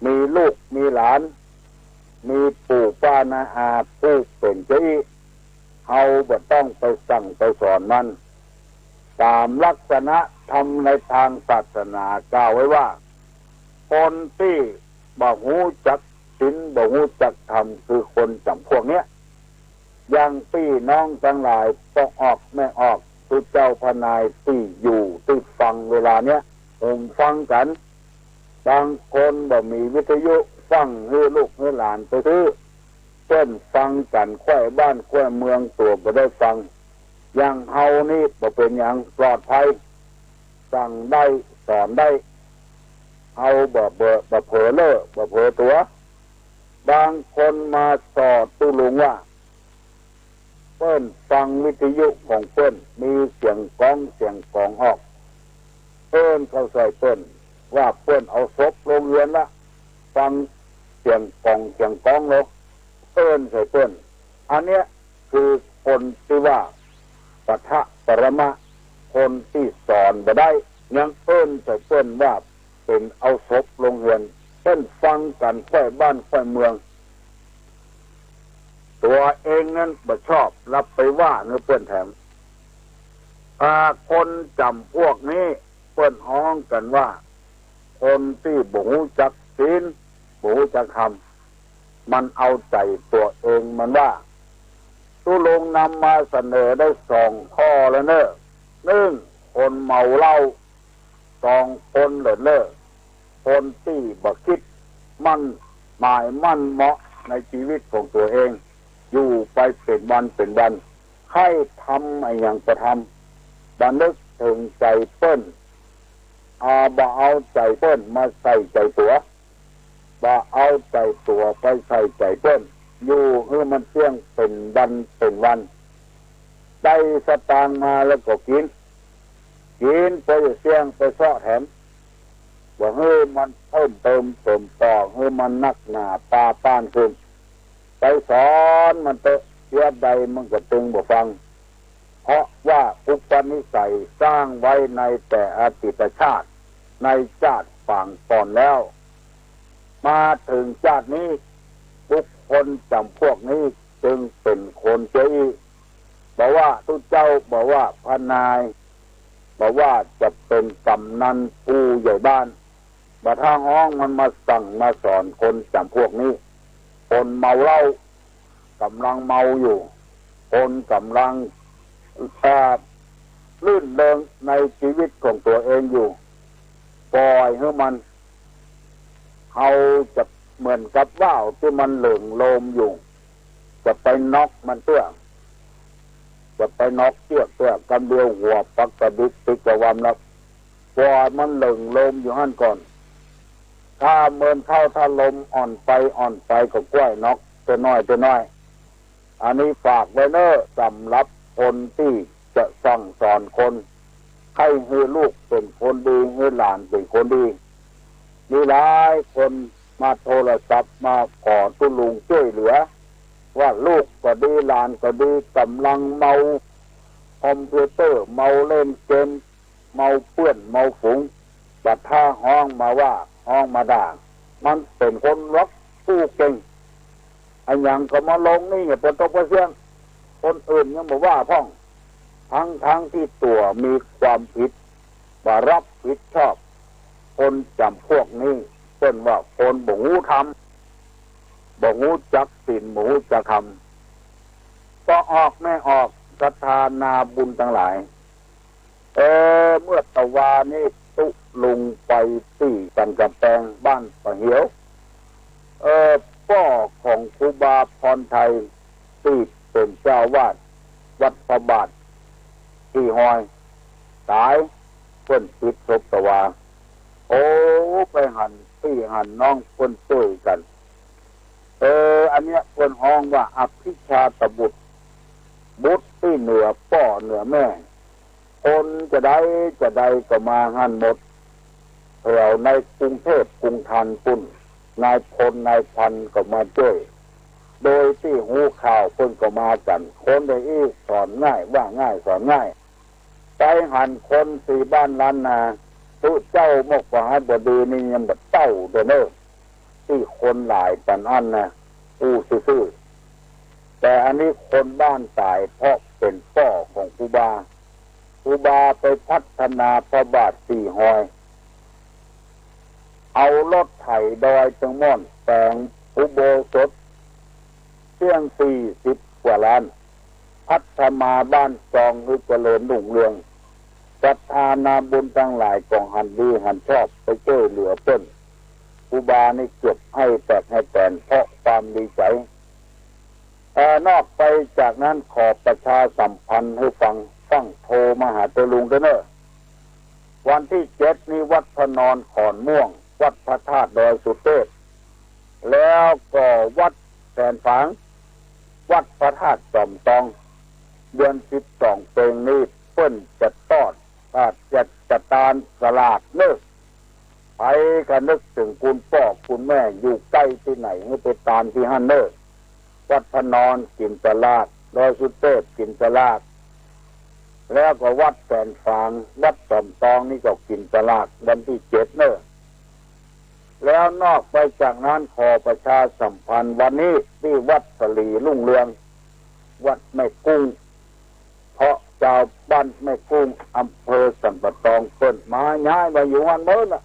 มีลูกมีหลาน มีปู่ป้าน้าอาผู้เป๋นเจ้าอี้ เฮาบ่ต้องไปสั่งไปสอนมัน ต๋ามลักษณะธรรมในตางศาสนากล่าวไว้ว่า คนตี้บ่ฮู้จักศีล บ่ฮู้จักธรรม คือคนจ๋ำพวกเนี้ย อย่างปี้น้องตังหลาย ป้อออกแม่ออก ตุ๊เจ้าพระนายตี้อยู่ตี้ฟังเวลาเนี้ย หุมฟังกั๋น บางคนบ่มีวิทยุฟัง หื้อลูกหื้อหลานไปซื้อ เปิ้นฟังกั๋นแคว่บ้านแคว่เมือง ตั๋วบ่ได้ฟัง อย่างเฮานี้บ่เป๋นหยัง ปลอดภัย สั่งได้สอนได้ เฮาบ่เบอ บ่เผลอเล่อ บ่เผลอตั๋ว บางคนมาส่อตุ๊ลุงว่า เปิ้นฟังวิทยุของเปิ้น มีเสียงก๊องเสียงก๋องออก เปิ้นเข้าใส่เปิ้น ว่าเปิ้นเอาศพลงเฮือนละ ฟังเสียงก๋องเสียงก๊องลง เปิ้นใส่เปิ้น อันเนี้ยคือคนตี้ว่าปะทะปรมะ คนตี้สอนบ่ได้ ยังเปิ้นใส่เปิ้นว่าเป๋นเอาศพลงเฮือน เปิ้นฟังกั๋นแคว่บ้านแคว่เมือง ตั๋วเองนั้นบ่ชอบ แล้วไปว่าหื้อเปิ้นแถม อ่า คนจ๋ำพวกนี้ เปิ้นฮ้องกั๋นว่า คนตี้บ่ฮู้จักศีล บ่ฮู้จักธรรม มันเอาใจ๋ตั๋วเอง มันว่า ตุ๊ลุงนำมาเสนอได้สองข้อแล้วเน่อ นึ่ง คนเมาเหล้า สอง คนเลินเล่อ คนตี้บ่กึ๊ดมั่นหมายมั่นเหมาะในจีวิตของตั๋วเอง อยู่ไปเป๋นวันเป๋นวัน ใค่ทำอะหยังก็ทำ บ่นึกเถิงใจ๋เปิ้น อ่า บ่เอาใจ๋เปิ้นมาใส่ใจ๋ตั๋ว บ่เอาใจ๋ตั๋วไปใส่ใจ๋เปิ้น อยู่หื้อมันเสี้ยงเป๋นวันเป๋นวัน ได้สตางค์มาแล้วก็กิ๋น กิ๋นปอจะเสี้ยงไปเซาะแถม บ่หื้อมันเพิ่มเติมเติมต่อ หื้อมันนักหนาปาป้านขึ้น ไปสอนมันเต๊อะ เยียะใดมันก็ตึงบ่ฟัง เพราะว่าอุปนิสัยสร้างไว้ในแต่อดีตชาติ ในจาติปางก่อนแล้ว มาเถิงจาตินี้ บุคคลจ๋ำพวกนี้จึงเป๋นคนเสียอี้ บ่ว่าตุ๊เจ้า บ่ว่าพระนาย บ่ว่าจะเป๋นก๋ำนันผู้ใหญ่บ้าน บ่าถ้าฮ้องมันมาสั่งมาสอนคนจ๋ำพวกนี้ คนเมาเหล้า ก๋ำลังเมาอยู่ คนก๋ำลัง เอ่อ รื่นเริงในจีวิตของตั๋วเองอยู่ ป่อยหื้อมัน เฮาจะเหมือนกับว่าวตี้มันเหลิงโลมอยู่ จะไปน็อกมันเตื้อ จะไปน็อกเตี้ยเตื้อ กำเดียวหัวปักกระดิกติดกะวำแล้ว ปล่อยมันเหลิงโลมอยู่หั้นก่อน ถ้าเมินเข้า ถ้าลมอ่อนไปอ่อนไปก็ก้อยน็อกเตื้อน้อยเตื้อน้อย อันนี้ฝากไว้เน้อ สำหรับคนตี้จะสั่งสอนคน ใค่หื้อลูกเป๋นคนดี หื้อหลานเป๋นคนดี มีหลายคนมาโทรศัพท์มาขอตุ๊ลุงจ้วยเหลือ ว่าลูกก็ดี หลานก็ดี ก่ำลังเมาคอมพิวเตอร์ เมาเล่นเกม เมาเปื้อน เมาฝูง บ่าถ้าฮ้องมาว่า ฮ้องมาด่า มันเป๋นคนล็อกกู้เก่ง อะหยังก็มาลงนี่ เป๋นตกเป๋นเสี้ยง คนอื่นยังบ่ว่าพ่อง ทั้งๆ ตี้ตั๋วมีความผิด บ่รับผิดชอบ คนจ๋ำพวกนี้ เปิ้นว่าคนบ่ฮู้ธรรม บ่ฮู้จักศีล บ่ฮู้จักธรรม ก็ออกแม่ออก ศรัทธานาบุญตังหลาย เออ เมื่อตะวานี้ตุ๊ลุงไปตี้สันก๋ำแปง บ้านป่าเหียว เออ ป้อของครูบาพรไทย ตี้เป๋นเจ้าอาวาสวัดพระบาทสี่ฮอย ต๋าย เปิ้นปิดศพตะวา โอ้ ไปหันปี้หันน้องเปิ้นจ้วยกั๋น เออ อันเนี้ยเปิ้นฮ้องว่าอภิชาตบุตร บุตรตี้เหนือป้อเหนือแม่ คนจะใดจะใดก็มาหั้นหมด แถวในกรุงเทพฯกรุงธนปุ้น นายพลนายพันก็มาจ้วย โดยตี้ฮู้ข่าวเปิ้นก็มากั๋น คนได้อี้สอนง่าย ว่าง่ายสอนง่าย ไปหันคนสี่บ้านล้านนา ตุ๊เจ้ามกมหาบดีนี่ยังบ่เต้าเตื้อเน้อ ตี้คนหลายปานอั้นนะ อู้ซื่อๆ แต่อันนี้คนบ้านต๋ายเพราะเป๋นป้อของครูบา ครูบาไปพัฒนาพระบาทสี่ฮอย เอารถไถดอยเติงม่อนแป๋งอุโบสถเสี้ยงสี่สิบกว่าล้าน พัฒนาบ้านซองหื้อเจริญรุ่งเรือง ศรัทธานาบุญตังหลายก็หันดีหันชอบไปจ้วยเหลือเปิ้น ครูบานี่เกือบไห้แตกไห้แตนเพราะความดีใจ๋ เอ่อ นอกไปจากนั้นขอประชาสัมพันธ์หื้อฟัง ฟั่งโทรมาหาตุ๊ลุงด้วยเน้อ วันตี้เจ็ดนี้วัดพระนอนขอนม่วง วัดพระธาตุดอยสุเทพ แล้วก็วัดแสนฝาง วัดพระธาตุจอมตอง เดือนสิบสองเป๋งนี้เปิ้นจะตอด อ่า จะ จะตานสลากเน้อ ใผก็นึกเถิงคุณป้อคุณแม่อยู่ใก้ตี้ไหนหื้อไปตานตี้หั้นเน้อ วัดพระนอนกิ๋นสลาก ดอยสุเทพกิ๋นสลาก แล้วก็วัดแสนฝาง วัดจอมตองนี่ก็กิ๋นสลากวันตี้เจ็ดเน้อ แล้วนอกไปจากนั้นขอประชาสัมพันธ์วันนี้ตี้วัดสลีรุ่งเรือง วัดแม่กุ้ง เพราะจาวบ้านแม่กุ้ง อำเภอสันป่าตองเปิ้นมาย้ายมาอยู่หั้นเมิดละ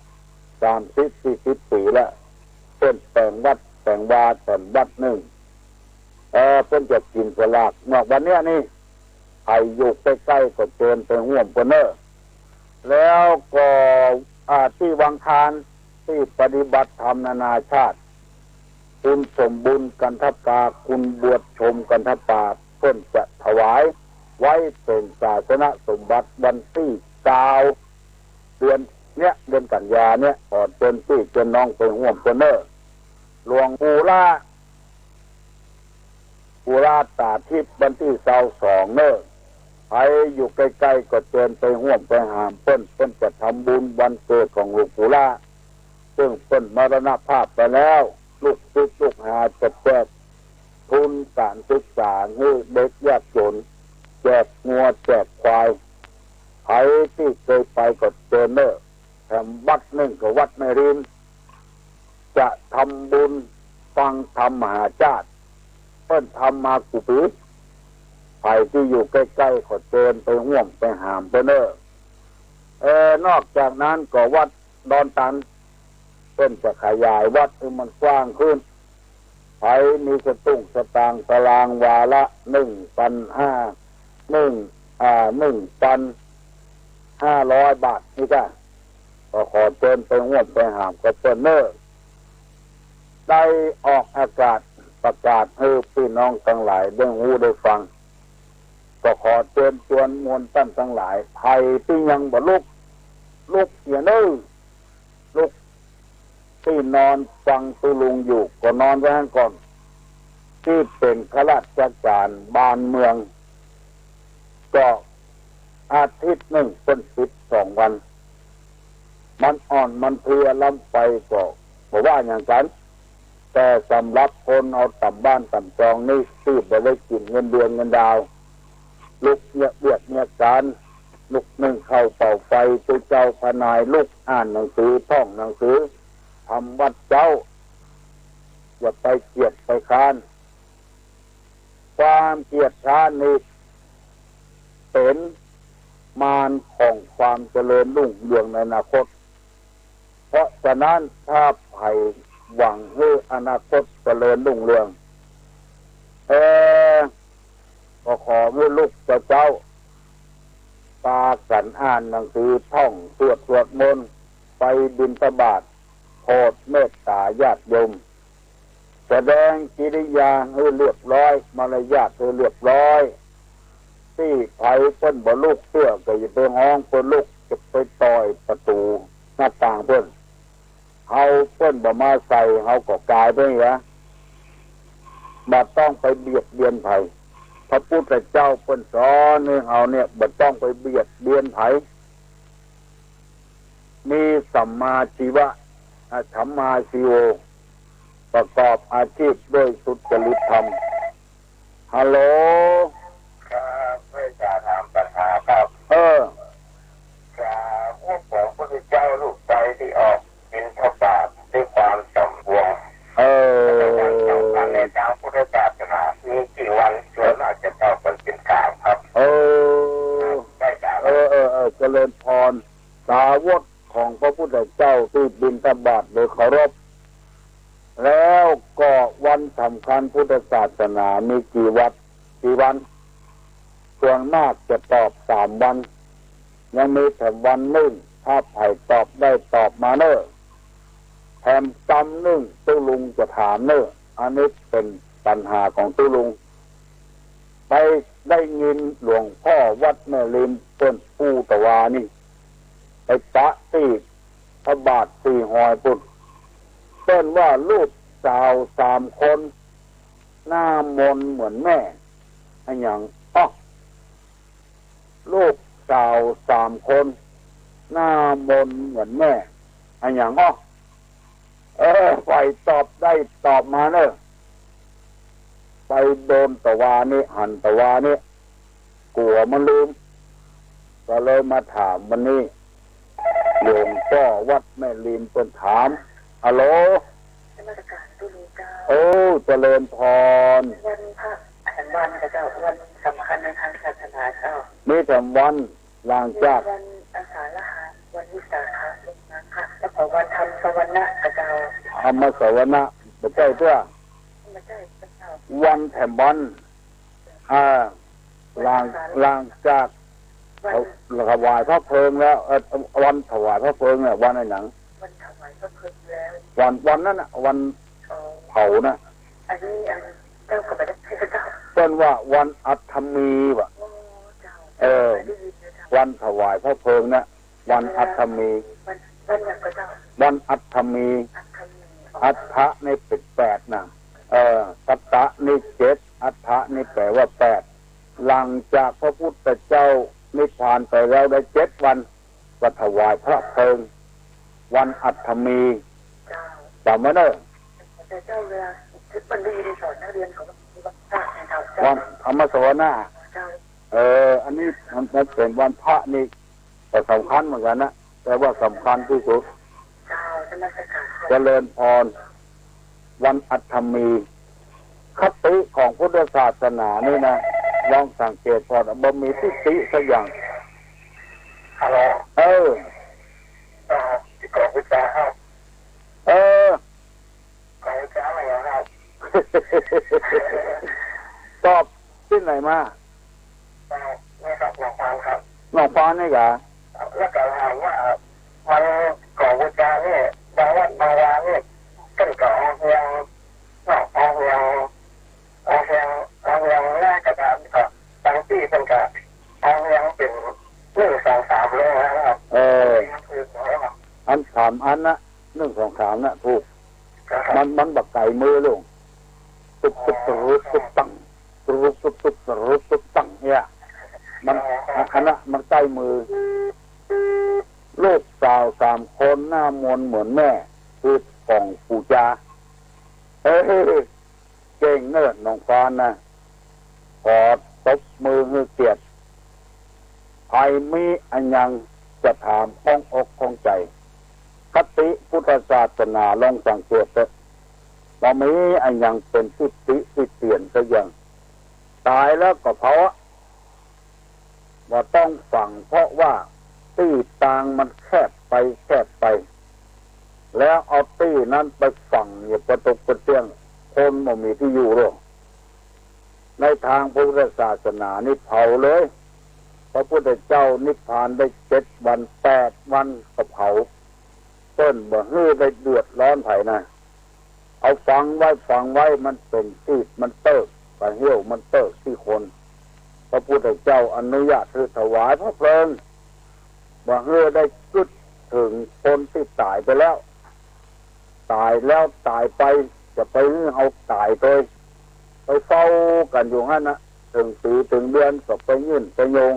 สามสิบสี่สิบปี๋ละ เปิ้นแป๋งวัดแป๋งวาแถมวัดนึ่ง เออ เปิ้นจะกิ๋นสลากนอกวันเนี้ยนี่ ใผอยู่ใก้ๆ ก็เจิญไปฮ่วมเปิ้นเน้อ แล้วก็ อ่า ตี้วังคาร ตี้ปฏิบัติธรรมนานาชาติ คุณสมบุญกันทปา คุณบวชชมกันทปา เปิ้นจะถวายไว้เป๋นศาสนสมบัติวันตี้เก้า เดือนเนี้ย เดือนกันยาเนี้ย ขอเจิญปี้เจิญน้องไปฮ่วมเปิ้นเน้อ หลวงปู่ล่า ปู่ล่าตาทิพย์วันตี้ซาวสองเน้อ ใผอยู่ใก้ๆ ก็เจิญไปฮ่วมไปหามเปิ้น เปิ้นจะทำบุญวันเกิดของหลวงปู่ล่า ซึ่งเปิ้นมรณภาพไปแล้ว ลูกศิษย์ลูกหาจะแจกทุนก๋านศึกษาหื้อเด็กยากจ๋น แจกงัวแจกควาย ใผตี้เกยไปก็เจิญเน้อ แถมวัดนึ่งก็วัดแม่ริม จะทำบุญฟังธรรมมหาชาติ เปิ้นทำมากู้ปี๋ ใผตี้อยู่ใก้ๆ ก็เจิญไปฮ่วมไปหามเปิ้นเน้อ เออ นอกจากนั้นก็วัดดอนตัน เปิ้นจะขยายวัดหื้อมันกว้างขึ้น ใผมีสตุ้งสตางค์ตารางวาละนึ่งปันห้า นึ่ง อ่า นึ่งปันห้าร้อยบาทนี่ก้า ก็ขอเจิญไปฮ่วมไปหามกับเปิ้นเน้อ ได้ออกอากาศประกาศหื้อปี้น้องตังหลายได้ฮู้ได้ฟัง ก็ขอเจิญจวนมวลต้านตังหลาย ใผตี้ยังบ่ลุก ลุกเหียเน่อ ลุก ตี้นอนฟังตุ๊ลุงอยู่ก็นอนไว้หั้นก่อน ตี้เป๋นข้าราชก๋านบ้านเมือง ก็อาทิตย์นึ่งเปิ้นปิดสองวัน มันอ่อนมันเพลียล้ำไปก็บ่ว่าหยังกั๋น แต่สำหรับคนเอาต่ำบ้านต่ำจองนี้ ตี้บ่ได้กิ๋นเงินเดือนเงินดาว ลุกเยียะเวียกเยียะก๋าน ลุกนึ่งข้าวเป่าไฟ ตุ๊เจ้าพนาย ลุกอ่านหนังสือ ท่องหนังสือ ทำวัตรเจ๊า อย่าไปเกียจไปคร้าน ความเกียจคร้านนี้เป๋นมารของความเจริญรุ่งเรืองในอนาคต เพราะฉะนั้นถ้าใผหวังหื้ออนาคตเจริญรุ่งเรือง เออ ก็ขอหื้อลุกเจ๊าๆ ปากั๋นอ่านหนังสือ ท่องสวด สวดมนต์ ไปบิณฑบาต โผดเมตต๋าญาติโยม แสดงกิริยาหื้อเรียบร้อย มารยาทหื้อเรียบร้อย ตี้ใผเปิ้นบ่ลุกเตื้อ ก็อย่าไปฮ้องเปิ้นลุก จะไปต่อยประตู๋หน้าต่างเปิ้น เฮาเปิ้นบ่มาใส่ เฮาก็ก๋ายไปเหีย บ่ต้องไปเบียดเบียนใผ พระพุทธเจ้าเปิ้นสอนหื้อเฮาเนี่ย บ่ต้องไปเบียดเบียนใผ มีสัมมาชีวะ อ่ะ สัมมาชีโว ประกอบอาชีพด้วยสุจริตธรรม ฮัลโหล ครับ ข้าพเจ้าถามปัญหาครับ เออ ครับ ว่าของพระพุทธเจ้าลูกไปที่ออกบิณฑบาตด้วยความสำรวม เออ แล้วก็วันสำคัญในทางพุทธศาสนามีกี่วัน ส่วนมากจะตอบกันเป็นสามครับ เออ ได้ครับ เออ เออ เออ เจริญพร สาวกของพระพุทธเจ้าตี้บิณฑบาตโดยเคารพ แล้วก็วันสำคัญพุทธศาสนามีกี่วัด กี่วัน ส่วนมากจะตอบสามวัน ยังมีแถมวันนึ่ง ถ้าใผตอบได้ตอบมาเน่อ แถมกำนึ่งตุ๊ลุงจะถามเน่อ อันนี้เป๋นปัญหาของตุ๊ลุง ไปได้ยินหลวงพ่อวัดแม่ริมเปิ้นอู้ตะวานี่ ไปปะตี้พระบาทสี่ฮอยปุ้น เปิ้นว่าลูกสาวสามคน หน้ามนเหมือนแม่ อะหยัง อ๊อ ลูกสาวสามคน หน้ามนเหมือนแม่ อะหยัง อ๊อ เออ ใผตอบได้ตอบมาเน่อ ไปโดนตะวานี่ หันตะวานี่ กั๋วมันลืม ก็เลยมาถามวันนี้ หลวงพ่อวัดแม่ริมเปิ้นถาม ฮัลโหล นมัสการตุ๊ลุงเจ้า โอ้ เจริญพร วันพระ วันเจ้า วันสำคัญในทางศาสนาเจ้า มีแถมวัน หลังจาก วันอาสาฬหะ วันวิสาขะ วันมาฆะ แล้วก็วันธรรมสวนะเจ้า ธรรมสวนะ บ่ใจ้เตื้อ บ่ใจ้เจ้า วันแถมวัน อ่า หลัง หลังจาก วัน ถวายพระเพลิงแล้ว เอ่อ วันถวายพระเพลิงเนี่ย วันอะหยัง วันถวายพระเพลิงแล้ว วัน วันนั้นน่ะ วัน อ๋อ เผาน่ะ อันนี้ อัน เจ้าก็บ่ได้เจ้า เปิ้นว่าวันอัฐมีว่ะ อ๋อ เจ้า เออ บ่ได้ยินเลยเจ้า วันถวายพระเพลิงน่ะ วันอัฐมี วัน วันหยังก็เจ้า วันอัฐมี อัฐมี อัฐะนี่เป๋นแปดน่ะ เออ อัฐะนี่เจ็ด อัฐะนี่แป๋ว่าแปด หลังจากพระพุทธเจ้านิพพานไปแล้วได้เจ็ดวัน ก็ถวายพระเพลิง วันอัฐมี เจ้า จ๋ำไว้เน่อ แต่เจ้าเวลาที่มันดีในสอนนักเรียนของวันพระนะครับ วันธรรมสวนะ เจ้า เออ อันนี้มัน มันเป๋นวันพระนี่ ก็สำคัญเหมือนกั๋นนะ แต่ว่าสำคัญตี้สุด เจ้า นมัสการ เจริญพร วันอัฐมี คติของพุทธศาสนานี่นะ ลองสังเกตผ่อน บ่มีทิฏฐิสักอย่าง ฮัลโหล เออ เอ่อ ที่กองวิชาครับ เออ กองวิชาอะไรครับ ตอบตี้ไหนมา เอ่อ นี่ครับ หนองฟานครับ หนองฟานนี่กา แล้วก็ถามว่า วันกองวิชานี่ บางวัดบางวานี่ เปิ้นก็เอาเฮือง นึ่งสองสามเลยนะครับ เออ อันสามอันนะ นึ่งสองสามนะ ถูก ครับ มัน มันบ่ไก๋มือลง ตุ๊บตุ๊บตุ๊บตุ๊บตัง ตุ๊บตุ๊บตุ๊บตุ๊บตุ๊บตังเนี่ย มัน อันนั้นมันใก้มือ ลูกสาวสามคนหน้ามนเหมือนแม่ คือของปู่จา เฮ้ย เก่งเนอะน้องฟ้านะ ขอตบมือหื้อเกียรติ ใผมีอะหยังจะถามข้องอกข้องใจ๋ คติพุทธศาสนาลองสังเกตเต๊อะ บ่มีอะหยังเป๋นตี้ติตี้เตียนสักอย่าง ต๋ายแล้วก็เผาอะ บ่ต้องฝัง เพราะว่าตี้ตางมันแคบไปแคบไป แล้วเอาตี้นั้นไปฝังอยู่ปะตกปะเตี้ยง คนบ่มีตี้อยู่แล้ว ในตางพระพุทธศาสนานี่เผาเลย พระพุทธเจ้านิพพานได้เจ็ดวันแปดวันก็เผา เปิ้นบ่หื้อได้เดือดร้อนใผนะ เอาฝังไว้ ฝังไว้ มันเป๋นตี้มันเติ๊ก บ่าเหี่ยวมันเติ๊กตี้คน พระพุทธเจ้าอนุญาตหื้อถวายพระเพลิง บ่หื้อได้กึ๊ดเถิงคนตี้ต๋ายไปแล้ว ต๋ายแล้วต๋ายไป จะไปหื้อเฮาต๋ายโตย ไปเฝ้ากั๋นอยู่หั้นนะ เถิงปี๋เถิงเดือนก็ไปยื่นไปโยง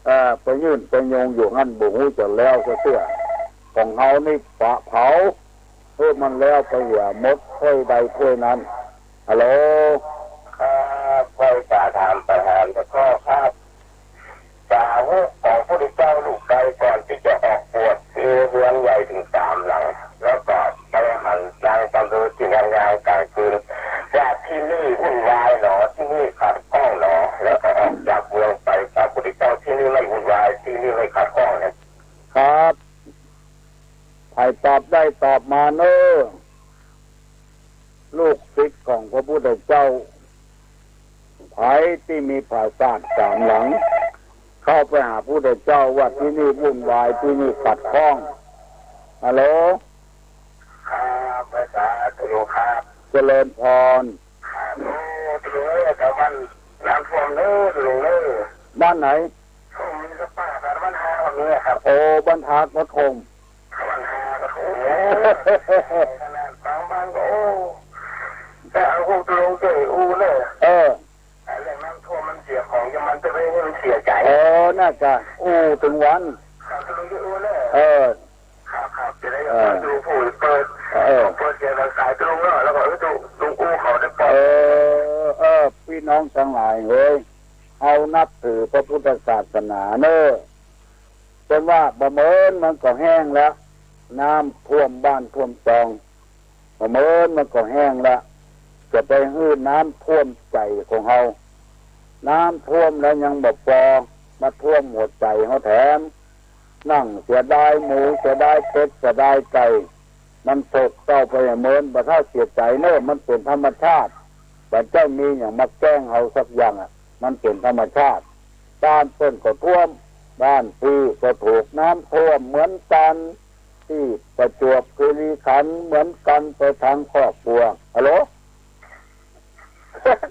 เอ่อ ไปยื่นไปโยงอยู่หั้น บ่ฮู้จะแล้วสักเตื้อ ของเฮานี่ปะเผา หื้อมันแล้วไปเหียหมดถ้วยใดถ้วยนั้น ฮัลโหล ครับ ไหว้จะถามปัญหาหลวงพ่อครับ สาวกของพระพุทธเจ้าลูกใดก่อนตี้จะออกบวช มีเฮือนใหญ่เถิงสามหลัง แล้วก็ไปหันนางตำรวจตี้นางยามก๋างคืน ว่าตี้นี่วุ่นวายหนอ ตี้นี่ขัดข้องหนอ แล้วก็ออกจากเมืองไป พระพุทธเจ้าตี้นี่ไม่วุ่นวาย ตี้นี่ไม่ขัดข้องเนี่ย ครับ ใผตอบได้ตอบมาเน่อ ลูกศิษย์ของพระพุทธเจ้า ใผตี้มีปราสาทสามหลัง เข้าไปหาพุทธเจ้าว่าตี้นี่วุ่นวาย ตี้นี่ขัดข้อง ฮัลโหล ครับ ภาษาตุลุงครับ เจริญพร ครับ โอ้ ตุลุงเอ้ย แถวบ้านน้ำท่วมเน่อ ตุลุงเน่อ บ้านไหน ผมมีสปาครับ บ้านฮาคนนี้ครับ โอ้ บ้านฮาก็ท่วม บ้านฮาก็ท่วม ขนาดบางบ้านก็ โอ้ แต่เอาพวกตุลุงเจ๋ยอู้เน่อ เออ เรื่องน้ำท่วมมันเสียของ จะมันจะไม่ให้มันเสียใจ๋ เออ น่าจะอู้เถิงวัน ครับ ตุลุงเจ๋ยอู้เน่อ เออ ครับ ครับ จะได้ เออ ดูผู้เปิด เออ เปิดเสียงสายตรงเนาะ แล้วก็เออ ดู ดูอู้เขาได้ปลอด เออ เออ พี่น้องตังหลายเฮ้ย เฮานับถือพระพุทธศาสนาเน่อ เปิ้นว่าบ่าเมินมันก็แห้งแล้ว น้ำท่วมบ้านท่วมซอง บ่าเมินมันก็แห้งแล้ว จะไปหื้อน้ำท่วมใจ๋ของเฮา น้ำท่วมแล้วยังบ่ปอ มาท่วมหัวใจ๋เฮาแถม นั่งเสียดายหมู เสียดายเป็ด เสียดายไก่ มันโศกเศร้าไปบ่าเมิน บ่าเต้าเสียใจ๋เน่อ มันเป๋นธรรมชาติ บ่าเจ้ามีหยังมาแกล้งเฮาสักอย่างอะ มันเป๋นธรรมชาติ บ้านเปิ้นก็ท่วม บ้านพี่ก็ถูกน้ำท่วมเหมือนกั๋น ตี้ประจวบคีรีขันธ์เหมือนกั๋น ไปตังครอบครัว ฮัลโหล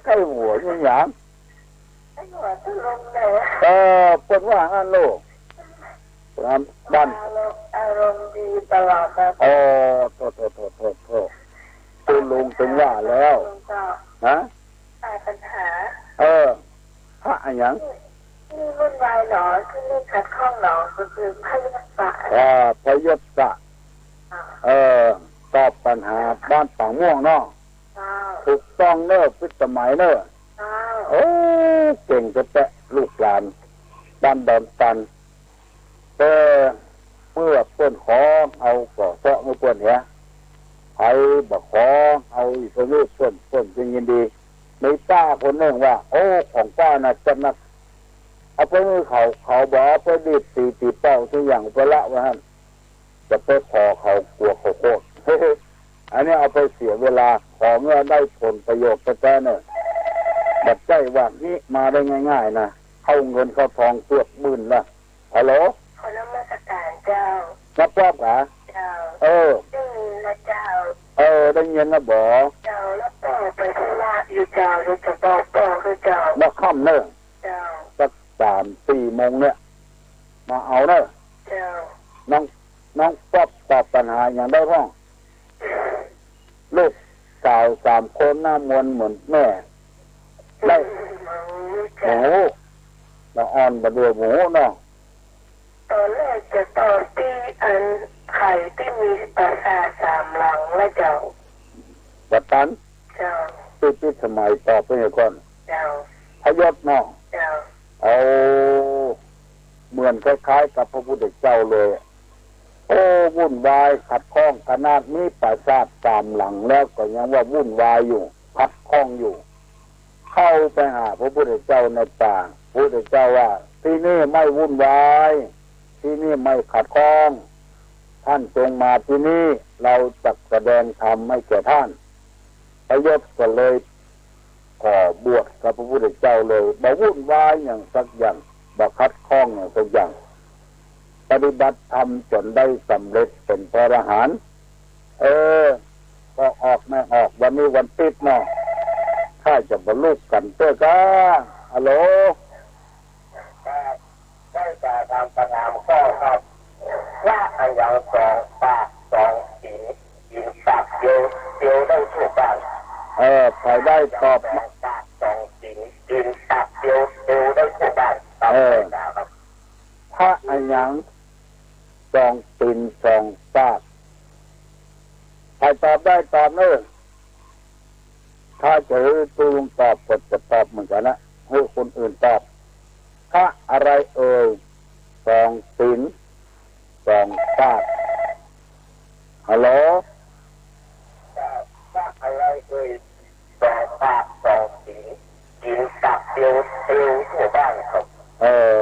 ใก้หัวอยู่หยัง ใก้หัวตุลุงเน่อ เออ เปิ้นว่าอั้นโลก บ้าน อารมณ์ อารมณ์ดีตลอดเลย อ๋อ โธ่ โธ่ โธ่ โธ่ โธ่ ตุลุงเถิงว่าแล้ว ตุลุงก็ ฮะ ตายปัญหา เออ พระอะหยัง ตี้นี่วุ่นวายหนอ ตี้นี่ขัดข้องหนอ ก็คือพยศสะ อ่า พยศสะ อ่า เออ ตอบปัญหาบ้านปากม่วงเนาะ เจ้า ถูกต้องเน่อ พิสมัยเน่อ เจ้า โอ้ เก่งแต๊ๆ ลูกหลาน บ้านดอนตัน แต่เมื่อเปิ้นขอเฮาก็เซาะหื้อเปิ้นเหีย ใผบ่ขอเฮาอีก เปิ้น เปิ้นจึงยินดี มีป้าคนนึ่งว่า โอ้ ของป้าน่ะแซ่บนัก เอาไปหื้อเขา เขาบ่เอาไปดีดสีตีเป้าสักอย่าง ไปละไว้หั้น จะไปขอเขา กั๋วเขาโกรธ อันนี้เอาไปเสียเวลา ของเมื่อได้ผลประโยชน์แต๊ๆ เน่อ บ่ใจ้ว่านี้มาได้ง่ายๆ นะ เข้าเงินเข้าทองเกือบหมื่นละ ฮัลโหล ขอนมัสการเจ้า นับรอบกา เจ้า เออ ได้ยินนะเจ้า เออ ได้ยินนะบ่ เจ้า แล้วป้อไปธุระอยู่เจ้า เดี๋ยวจะบอกป้อหื้อเจ้า บ่าค่ำเน่อ เจ้า สักสามสี่โมงเนี่ย มาเอาเน่อ เจ้า น้อง น้องป๊อปตอบปัญหาหยังได้พ่อง ลูกสาวสามคนหน้ามนเหมือนแม่ ได้ บ่ฮู้ ละอ่อนบ่ดัวบ่ฮู้เนาะ ตอนแรกจะตอบตี้อันไผตี้มีปราสาทสามหลังนะเจ้า บ่ตัน เจ้า ตี้ ตี้สมัยตอบไปก่อน เจ้า พยศเนาะ เจ้า เอา เหมือนคล้ายๆ กับพระพุทธเจ้าเลย โอ้ วุ่นวายขัดข้อง ขนาดมีปราสาทสามหลังแล้วก็ยังว่าวุ่นวายอยู่ ขัดข้องอยู่ เข้าไปหาพระพุทธเจ้าในป่า พระพุทธเจ้าว่า ที่นี่ไม่วุ่นวาย ที่นี่ไม่ขัดข้อง ท่านจงมาที่นี่ เราจักแสดงธรรมให้แก่ท่าน พยศก็เลยขอบวชกับพระพุทธเจ้าเลย บ่วุ่นวายหยังสักอย่าง บ่ขัดข้องหยังสักอย่าง ปฏิบัติธรรมจ๋นได้สำเร็จเป๋นพระอรหันต์ เออ ก็ออกไม่ออก วันนี้วันติ๊ดเนาะ ข้าจะบ่ลุกกั๋นเตื้อก้า ฮัลโหล ครับ ได้จะถามปัญหาข้อครับ พระอะหยังสองปากสองตี๋น ตี๋นปากเดียว เตียวได้ทั่วบ้าน เออ ใผได้ตอบ พระอะหยังสองปากสองตี๋น ตี๋นปากเดียว เตียวได้ทั่วบ้าน ครับ เออ ได้ครับ พระอะหยังสองตี๋นสองปาก ใผตอบได้ตอบเน่อ ถ้าจะหื้อตุ๊ลุงตอบก็จะตอบเหมือนกั๋นนะ หื้อคนอื่นตอบ พระอะไรเอ่ย สองตี๋นสองปาก ฮัลโหล พระอะไรเอ่ย สองปากสองตี๋น ตี๋นปากเดียว เตียวทั่วบ้านครับ เออ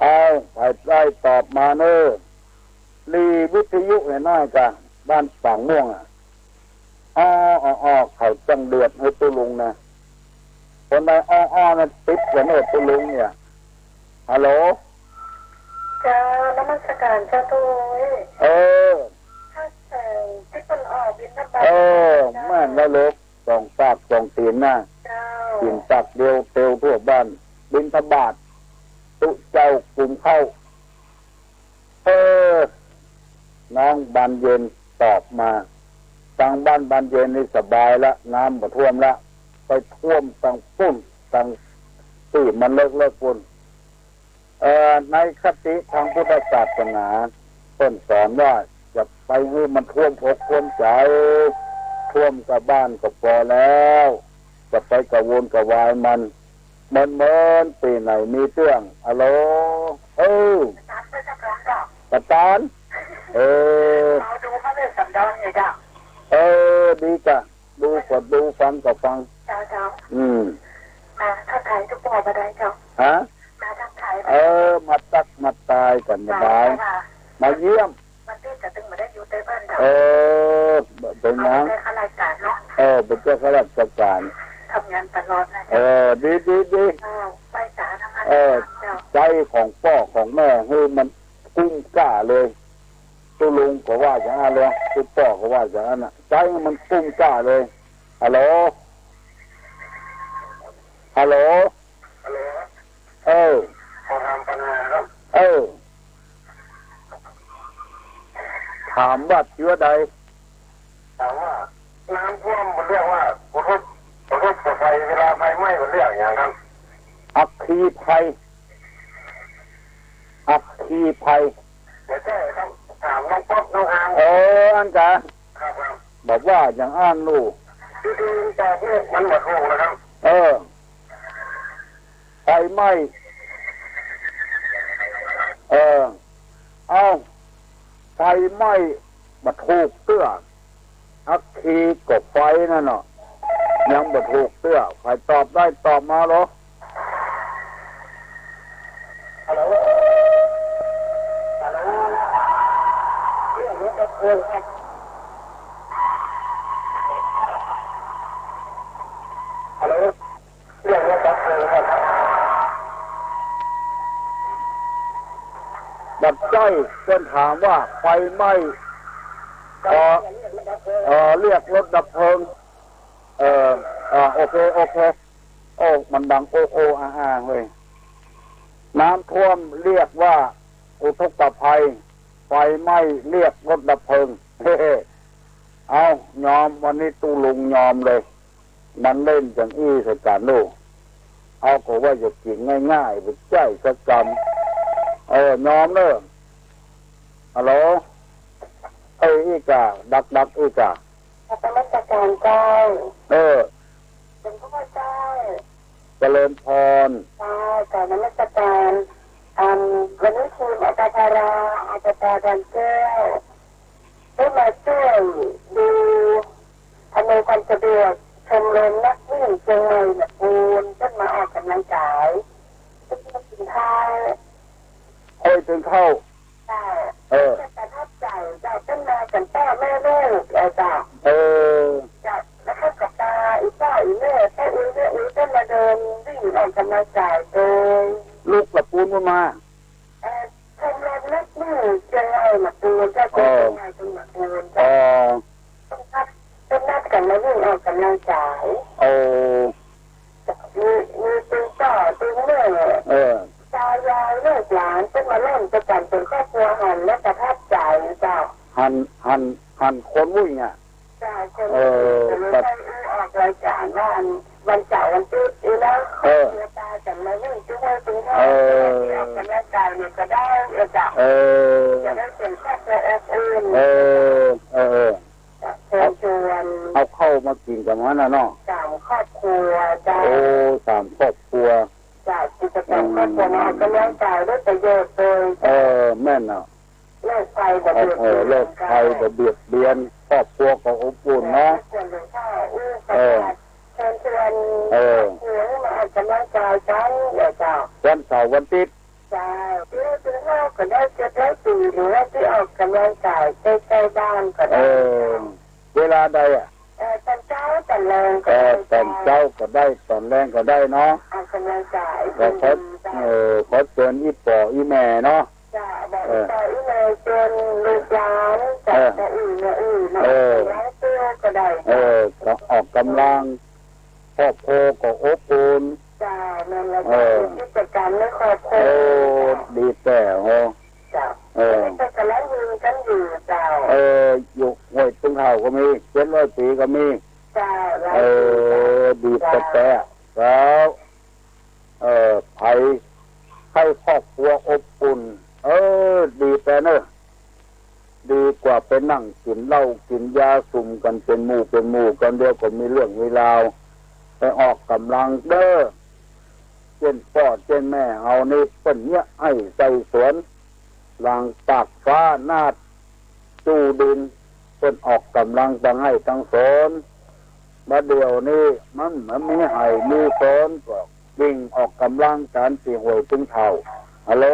เอา ใผได้ตอบมาเน่อ หลีวิทยุให้หน้อยก่ะ บ้านปางม่วงอะ อ้อ อ้อ อ้อ เขาจั้งเดือดหื้อตุ๊ลุงนะ คนใดอ้อ อ้อ นั้นติดกั๋นเน่อตุ๊ลุงเนี่ย ฮัลโหล เจ้า นมัสการเจ้าตุ๊ลุง เออ ถ้าแสงที่เปิ้นออกบิณฑบาต เออ เจ้า แม่นแล้วลูก สองปากสองตี๋นนะ เจ้า ตี๋นปากเดียวเตียวทั่วบ้าน บิณฑบาต ตุ๊เจ้ากุมข้าว เออ น้องบานเย็นตอบมา ตางบ้านบานเย็นนี่สบายละ น้ำบ่ท่วมละ ไปท่วมตางปู๊น ตางตี้มันเลิกๆ ปู๊น เอ่อ ในคติตางพุทธศาสนา เปิ้นสอนว่าอย่าไปหื้อมันท่วมอกท่วมใจ๋ ท่วมก้าบ้านก็ปอแล้ว จะไปกระวนกระวายมัน เมินๆ ตี้ไหนมีเตื้อง ฮัลโหล เออ ประตาน เออ เออ ดีจ้ะ ดูก็ดู ฟังก็ฟัง เจ้า เจ้า อืม มาทักทายตุ๊ปอบ่ได้เจ้า ฮะ มาทักทาย เออ มาตักมาตายกั๋นบ่ได้ เจ้า มาเยี่ยม วันตี้จะตึงบ่ได้อยู่ใต้บ้านเจ้า เออ เป๋นหยัง เป๋นเจ้าข้าราชการเนาะ เออ เป๋นเจ้าข้าราชการ ทำงานตลอดนะเจ้า เออ ดี ดี ดี เออ ไปสาธารณะ เออ เจ้า ใจ๋ของป้อของแม่หื้อมันกุ้มก้าเลย ตุ๊ลุงก็ว่าอย่างนั้นเลย ตุ๊ปอก็ว่าอย่างนั้นน่ะ ใจ๋หื้อมันกุ้มก้าเลย ฮัลโหล ฮัลโหล ฮัลโหล เออ ขอถามปัญหาครับ เออ ถามว่าเจื้อใด ถามว่าน้ำท่วมมันเรียกว่าอุทก อุทกภัย เวลาไฟไหม้มันเรียกอย่างครับ อัคคีภัย อัคคีภัย เดี๋ยวแจ้งครับ ถามน้องป๊อปน้องอาร์ม เออ อันกะ ครับ ครับ แบบว่าอย่างอั้นลูก ที่ดูจากเนี่ยมันบ่ถูกนะครับ เออ ไฟไหม้ เออ เอ้า ไฟไหม้บ่ถูกเตื้อ อัคคีก็ไฟนั่นเนาะ ยังบ่ถูกเตื้อ ใผตอบได้ตอบมาเหรอ ฮัลโหล ฮัลโหล เรียกรถดับเพลิงครับ ฮัลโหล เรียกรถดับเพลิงครับ บ่ใจ้ เปิ้นถามว่าไฟไหม้ เอ่อ เอ่อ เรียกรถดับเพลิง เอ่อ อ่า โอเค โอเค โอ้ มันดังโอโออาอาเฮ้ย น้ำท่วมเรียกว่าอุทกภัย ไฟไหม้เรียกรถดับเพลิง เอา ยอม วันนี้ตุ๊ลุงยอมเลย มันเล่นจังอี้ใส่กั๋นลูก เอาก็ว่าจะกิ๋นง่ายๆ บ่ใจ้สักกำ เออ ยอมเน่อ ฮัลโหล เอ้ย อี้ก่า ดักๆ อี้ก่า กราบนมัสการเจ้า เออ หลวงพ่อเจ้า เจริญพร เจ้า กราบนมัสการ อัน วันนี้ทีมอาจารย์ดารา อาจารย์ดาดอนแก้ว ได้มาช่วยดูอำนวยความสะดวกชมรมนักวิ่งเชียงใหม่หมากปูน เปิ้นมาออกกำลังกาย เปิ้นมากิ๋นข้าว ค่อยเถิงเข้า เจ้า เออ เปิ้นประทับใจ๋เจ้า เปิ้นมากั๋นป้อแม่ลูก เออ เจ้า เออ เจ้า แล้วก็กับตา อี่ป้ออี่แม่ ป้ออุ๊ยแม่อุ๊ย เปิ้นมาเดินวิ่งออกกำลังกายโตย ลูกหมากปูนเปิ้นมา เอ่อ ชมรมนักวิ่งเชียงใหม่หมากปูน เจ้า เออ เชียงใหม่เปิ้นหมากปูน เอ เจ้า อ เปิ้นนัด เปิ้นนัดกั๋นมาวิ่งออกกำลังกาย โอ้ มี มีตึงป้อตึงแม่ เออ ตายายลูกหลาน เปิ้นมาร่วมกั๋นเป๋นครอบครัวหั้น แล้วประทับใจ๋เจ้า หั้น หั้น หั้นคนวิ่งอะ เจ้า คน เออ วิ่ง ก็เลย แบบ ได้อู้ออกรายก๋านว่า วันเสาร์วันอาทิตย์อี้แล้ว เออ ครอบครัวปากั๋นมาวิ่งจุ๊กไว้ตึงห้อง เออ ที่ออกกำลังกายเนี่ยก็ได้ เออ เจ้า เออ จะได้เป๋นครอบครัวอบอุ่น เออ เออ เออ เจ้า เชิญชวน เอา เอาข้าวมากิ๋นกั๋นหั้นน่ะเนาะ สามครอบครัวเจ้า โอ้ สามครอบครัว เจ้า กิจกรรมครอบครัว อืม มาออกกำลังกายได้ประโยชน์โดย เออ แม่นน่ะ โรคภัยบ่เบียดเบียน เออ โรคภัยบ่เบียดเบียน ครอบครัวก็อบอุ่นเนาะ เออ รบกวนหลวงพ่ออู้ประกาศ เออ เชิญชวน เออ ครอบครัวหื้อมาออกกำลังกายกั๋นเน่อเจ้า วันเสาร์วันอาทิตย์ เจ้า ตี้ตึงห้องก็ได้ เจ็ดร้อยสี่ หรือว่าตี้ออกกำลังกายใก้ๆบ้านก็ได้ เออ เวลาใดอะ เอ่อ ต๋อนเจ๊าต๋อนแลงก็ได้ เออ ต๋อนเจ๊าก็ได้ ต๋อนแลงก็ได้เนาะ ออกกำลังกาย ก็ขอ ดีๆ เออ ขอเจิญอี่ป้ออี่แม่เนาะ เจ้า บอก เออ อี่ป้ออี่แม่ เจิญลูกหลานเจ้า เออ ป้ออุ๊ยแม่อุ๊ยเนาะ เออ หลายตัวก็ได้ เออ ก็ออกกำลัง ครอบครัวก็อบอุ่น เจ้า แม่นแล้ว เออ เจ้า มีกิจกรรมในครอบครัว โอ้ เจ้า ดีแต๊ โอ้ เจ้า เออ นี่ก็กำลังวิ่งกั๋นอยู่เจ้า เออ อยู่ห้วยตึงเถ้าก็มี เจ็ดร้อยสี่ก็มี เจ้า หลาย เออ ปีเจ้า ดีแต๊ๆ แล้ว เออ ใผ ใผครอบครัวอบอุ่น เออ ดีแต๊เน่อ ดีกว่าไปนั่งกิ๋นเหล้ากิ๋นยาสุมกั๋นเป๋นหมู่เป๋นหมู่กั๋น เดี๋ยวก็มีเรื่องมีราว ไปออกกำลังเน่อ เจ้นป้อเจ้นแม่เฮานี่เปิ้นเยียะไฮ่ไถสวน ล้างตากฟ้า นาด จู๊ดิน เปิ้นออกกำลังตังไฮ่ตังสวน บ่าเดี่ยวนี้มันบ่มีไฮ่มีสวน ก็วิ่งออกกำลังกั๋นตี้ห้วยตึงเถ้า ฮัลโหล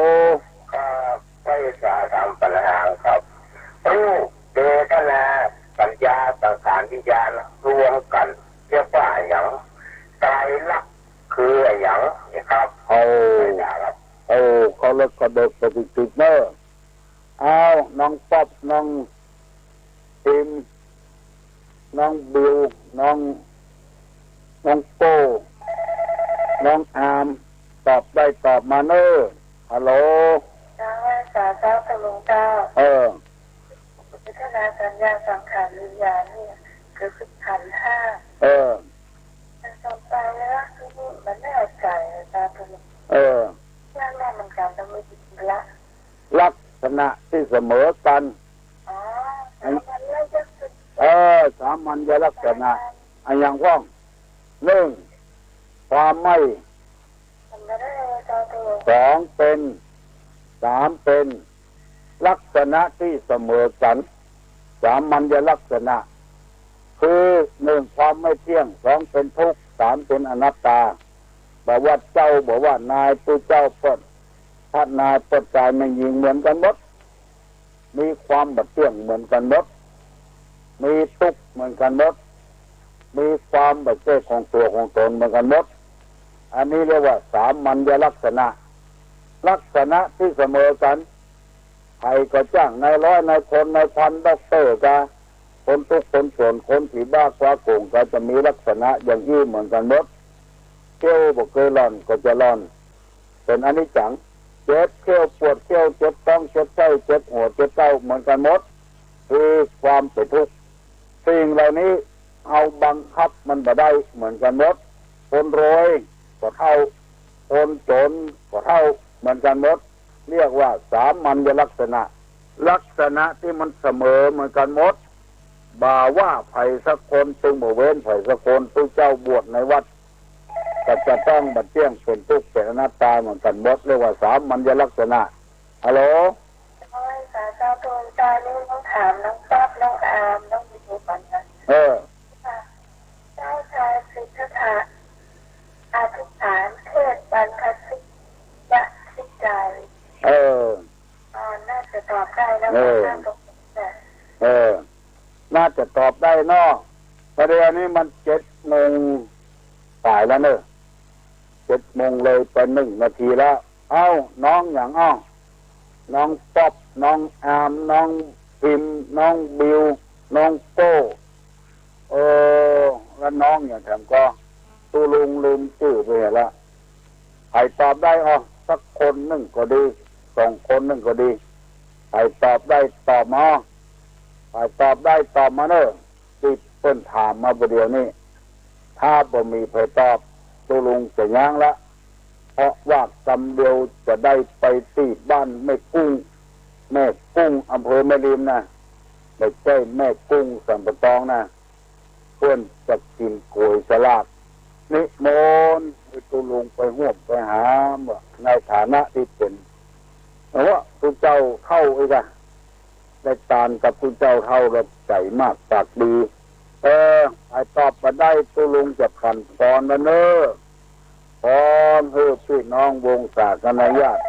ครับ ก็จะถามปัญหาครับ รูป เวทนา สัญญา สังขาร วิญญาณ รวมกั๋นเรียกว่าอะหยัง ไตรลักษณ์คืออะหยังครับ เอา อาจ๋ารย์ครับ เอา เข้าเลิกเข้าเดิกไปติดๆ เน่อ เอา น้องป๊อป น้องพิม น้องบิว น้อง น้องโก้ น้องอาร์ม ตอบได้ตอบมาเน่อ ฮัลโหล เจ้า ไหว้สาเจ้าค่ะหลวงเจ้า เออ เวทนา สัญญา สังขาร วิญญาณเนี่ย คือขันธ์ห้า เออ แต่ต่อไปแล้วคือมันไม่เอาใจอาจารย์ เออ เรื่องแรกมันการต้องมีละ ลักษณะตี้เสมอกั๋น อ๋อ สามัญลักษณะ เออ สามัญลักษณะ อะหยังพ่อง นึ่ง ความไม่ สอง เป๋น สาม เป๋น ลักษณะตี้เสมอกั๋น สามัญลักษณะ คือ นึ่ง ความไม่เตี้ยง สอง เป๋นทุกข์ สาม เป๋นอนัตตา บ่ว่าเจ้า บ่ว่านาย ตุ๊เจ้าเปิ้น พระนายเปิ้น จายแม่ญิงเหมือนกั๋นหมด มีความบ่เตี้ยงเหมือนกั๋นหมด มีตุ๊กข์เหมือนกั๋นหมด มีความบ่ใจ้ของตั๋วของต๋นเหมือนกั๋นหมด อันนี้เรียกว่าสามัญลักษณะ ลักษณะตี้เสมอกั๋น ใผก็จ้าง นายร้อย นายพล นายพัน ด็อกเตอร์กา คนตุ๊กข์คนจ๋น คนผีบ้าคว้าโก๋ง ก็จะมีลักษณะอย่างอี้เหมือนกั๋นหมด เตี้ยวบ่เกยหล่อนก็จะหล่อน เป๋นอนิจจัง เจ็บเขี้ยว ปวดเขี้ยว เจ็บต๊อง เจ็บไส้ เจ็บหัว เจ็บเก๊า เหมือนกั๋นหมด คือความเป๋นทุกข์ สิ่งเหล่านี้เฮาบังคับมันบ่ได้ เหมือนกั๋นหมด คนรวยก็เท่า คนจ๋นก็เท่า เหมือนกั๋นหมด เรียกว่าสามัญลักษณะ ลักษณะตี้มันเสมอเหมือนกั๋นหมด บ่ว่าใผสักคน ตึงบ่เว้นใผสักคน ตุ๊เจ้าบวชในวัด ก็จะต้องบ่เตี้ยง เป๋นตุ๊กข์ เป๋นอนัตตาเหมือนกั๋นหมด เรียกว่าสามัญลักษณะ ฮัลโหล นมัสก๋านเจ้า ตอนนี้ต้องถามน้องป๊อป น้องอาร์ม น้องวิวก่อนนะ เออ ค่ะ เจ้าชายสิทธัตถะอธิษฐานเทพบรรพชิตยสิจารี เออ อ๋อ น่าจะตอบได้แล้ว เออ น่าจะ เออ น่าจะตอบได้เนาะ ประเดี๋ยวนี้มันเจ็ดโมงปลายแล้วเนอะ เจ็ดโมงเลยไปหนึ่งนาทีแล้ว เอ้า น้องหยัง เอ้า น้องป๊อป น้องอาร์ม น้องพิม น้องบิว น้องโก้ เออ แล้วน้องหยังแถมก็ ตุ๊ลุงลืมจื้อไปละ ใผตอบได้ อ้อ สักคนนึ่งก็ดี สองคนนึ่งก็ดี ใผตอบได้ตอบมา ใผตอบได้ตอบมาเน่อ ตี้เปิ้นถามมาประเดี๋ยวนี้ ถ้าบ่มีใผตอบ ตุ๊ลุงจะย้างละ เพราะว่ากำเดียวจะได้ไปตี้บ้านแม่กุ้ง แม่กุ้ง อำเภอแม่ริมนะ บ่ใจ้แม่กุ้งสันป่าตองนะ เปิ้นจะกิ๋นก๋วยสลาก นิมนต์ให้ตุ๊ลุงไปฮ่วมไปหาม ว่าในฐานะตี้เป๋น เออ ตุ๊เจ้าเฒ่าอีกอะ ได้ตานกับตุ๊เจ้าเฒ่าแล้วใจ๋มากปากดี เออ ใผตอบบ่ได้ตุ๊ลุงจะผันพรแล้วเน่อ พร้อมหื้อปี้น้องวงศาคณะญาติ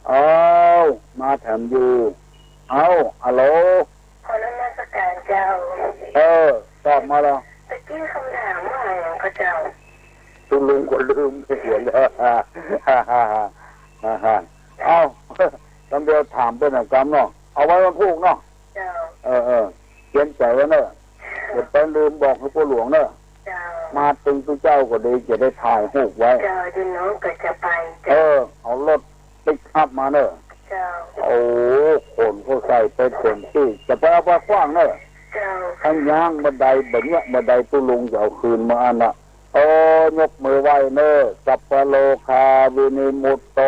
เอ้า มาแถมอยู่ เอ้า ฮัลโหล ขอนมัสก๋านเจ้า เออ ตอบมาแล้ว ตะกี้คำถามว่าหยังก่อเจ้า ตุ๊ลุงก็ลืมไปเสียแล้ว เอ้า กำเดียวถามเปิ้นหน่อยกำเนาะ เอาไว้วันพูกเนาะ เจ้า เออ เออ เตรียมใจ๋ไว้เน่อ เดี๋ยวไปลืมบอกหื้อป้อหลวงเน่อ เจ้า มาตึงตุ๊เจ้าก็ดี จะได้ถ่ายฮูปไว้ เจ้า เดี๋ยวน้องก็จะไป เจ้า เออ เอารถปิกอัพมาเน่อ เจ้า โอ้ ขนก็ใส่ไปเต๋มตี้ จะไปเอาไปขว้างเน่อ เจ้า ถ้าย้างบ่ได้ บ่าเยียะบ่ได้ ตุ๊ลุงจะเอาคืนมาอั้นน่ะ โอ้ ยกมือไหว้เน่อ สัพพะโรคาวินิมุตโต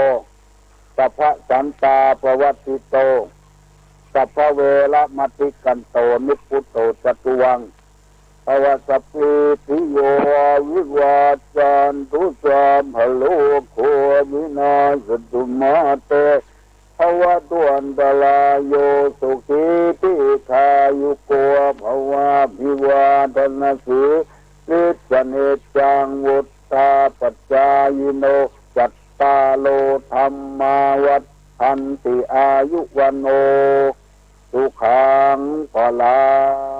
สัพพะสันตาปวัตติโต สัพพะเวระมะติกันโต นิพพุตโต จัตตุวัง ภะวะ สัพพีติโย วิวัชชันตุ สัพพะโรโค วินัสสะตุ มาเต ภะวัตวันตะราโย สุขี ทีฆายุโก ภะวะ อะภิวาทะนะสีลิสสะเนจจัง วุฑฒาปะจายิโน จัตตาโร ธัมมา วัฑฒันติ อายุ วัณโณ สุขัง พะลัง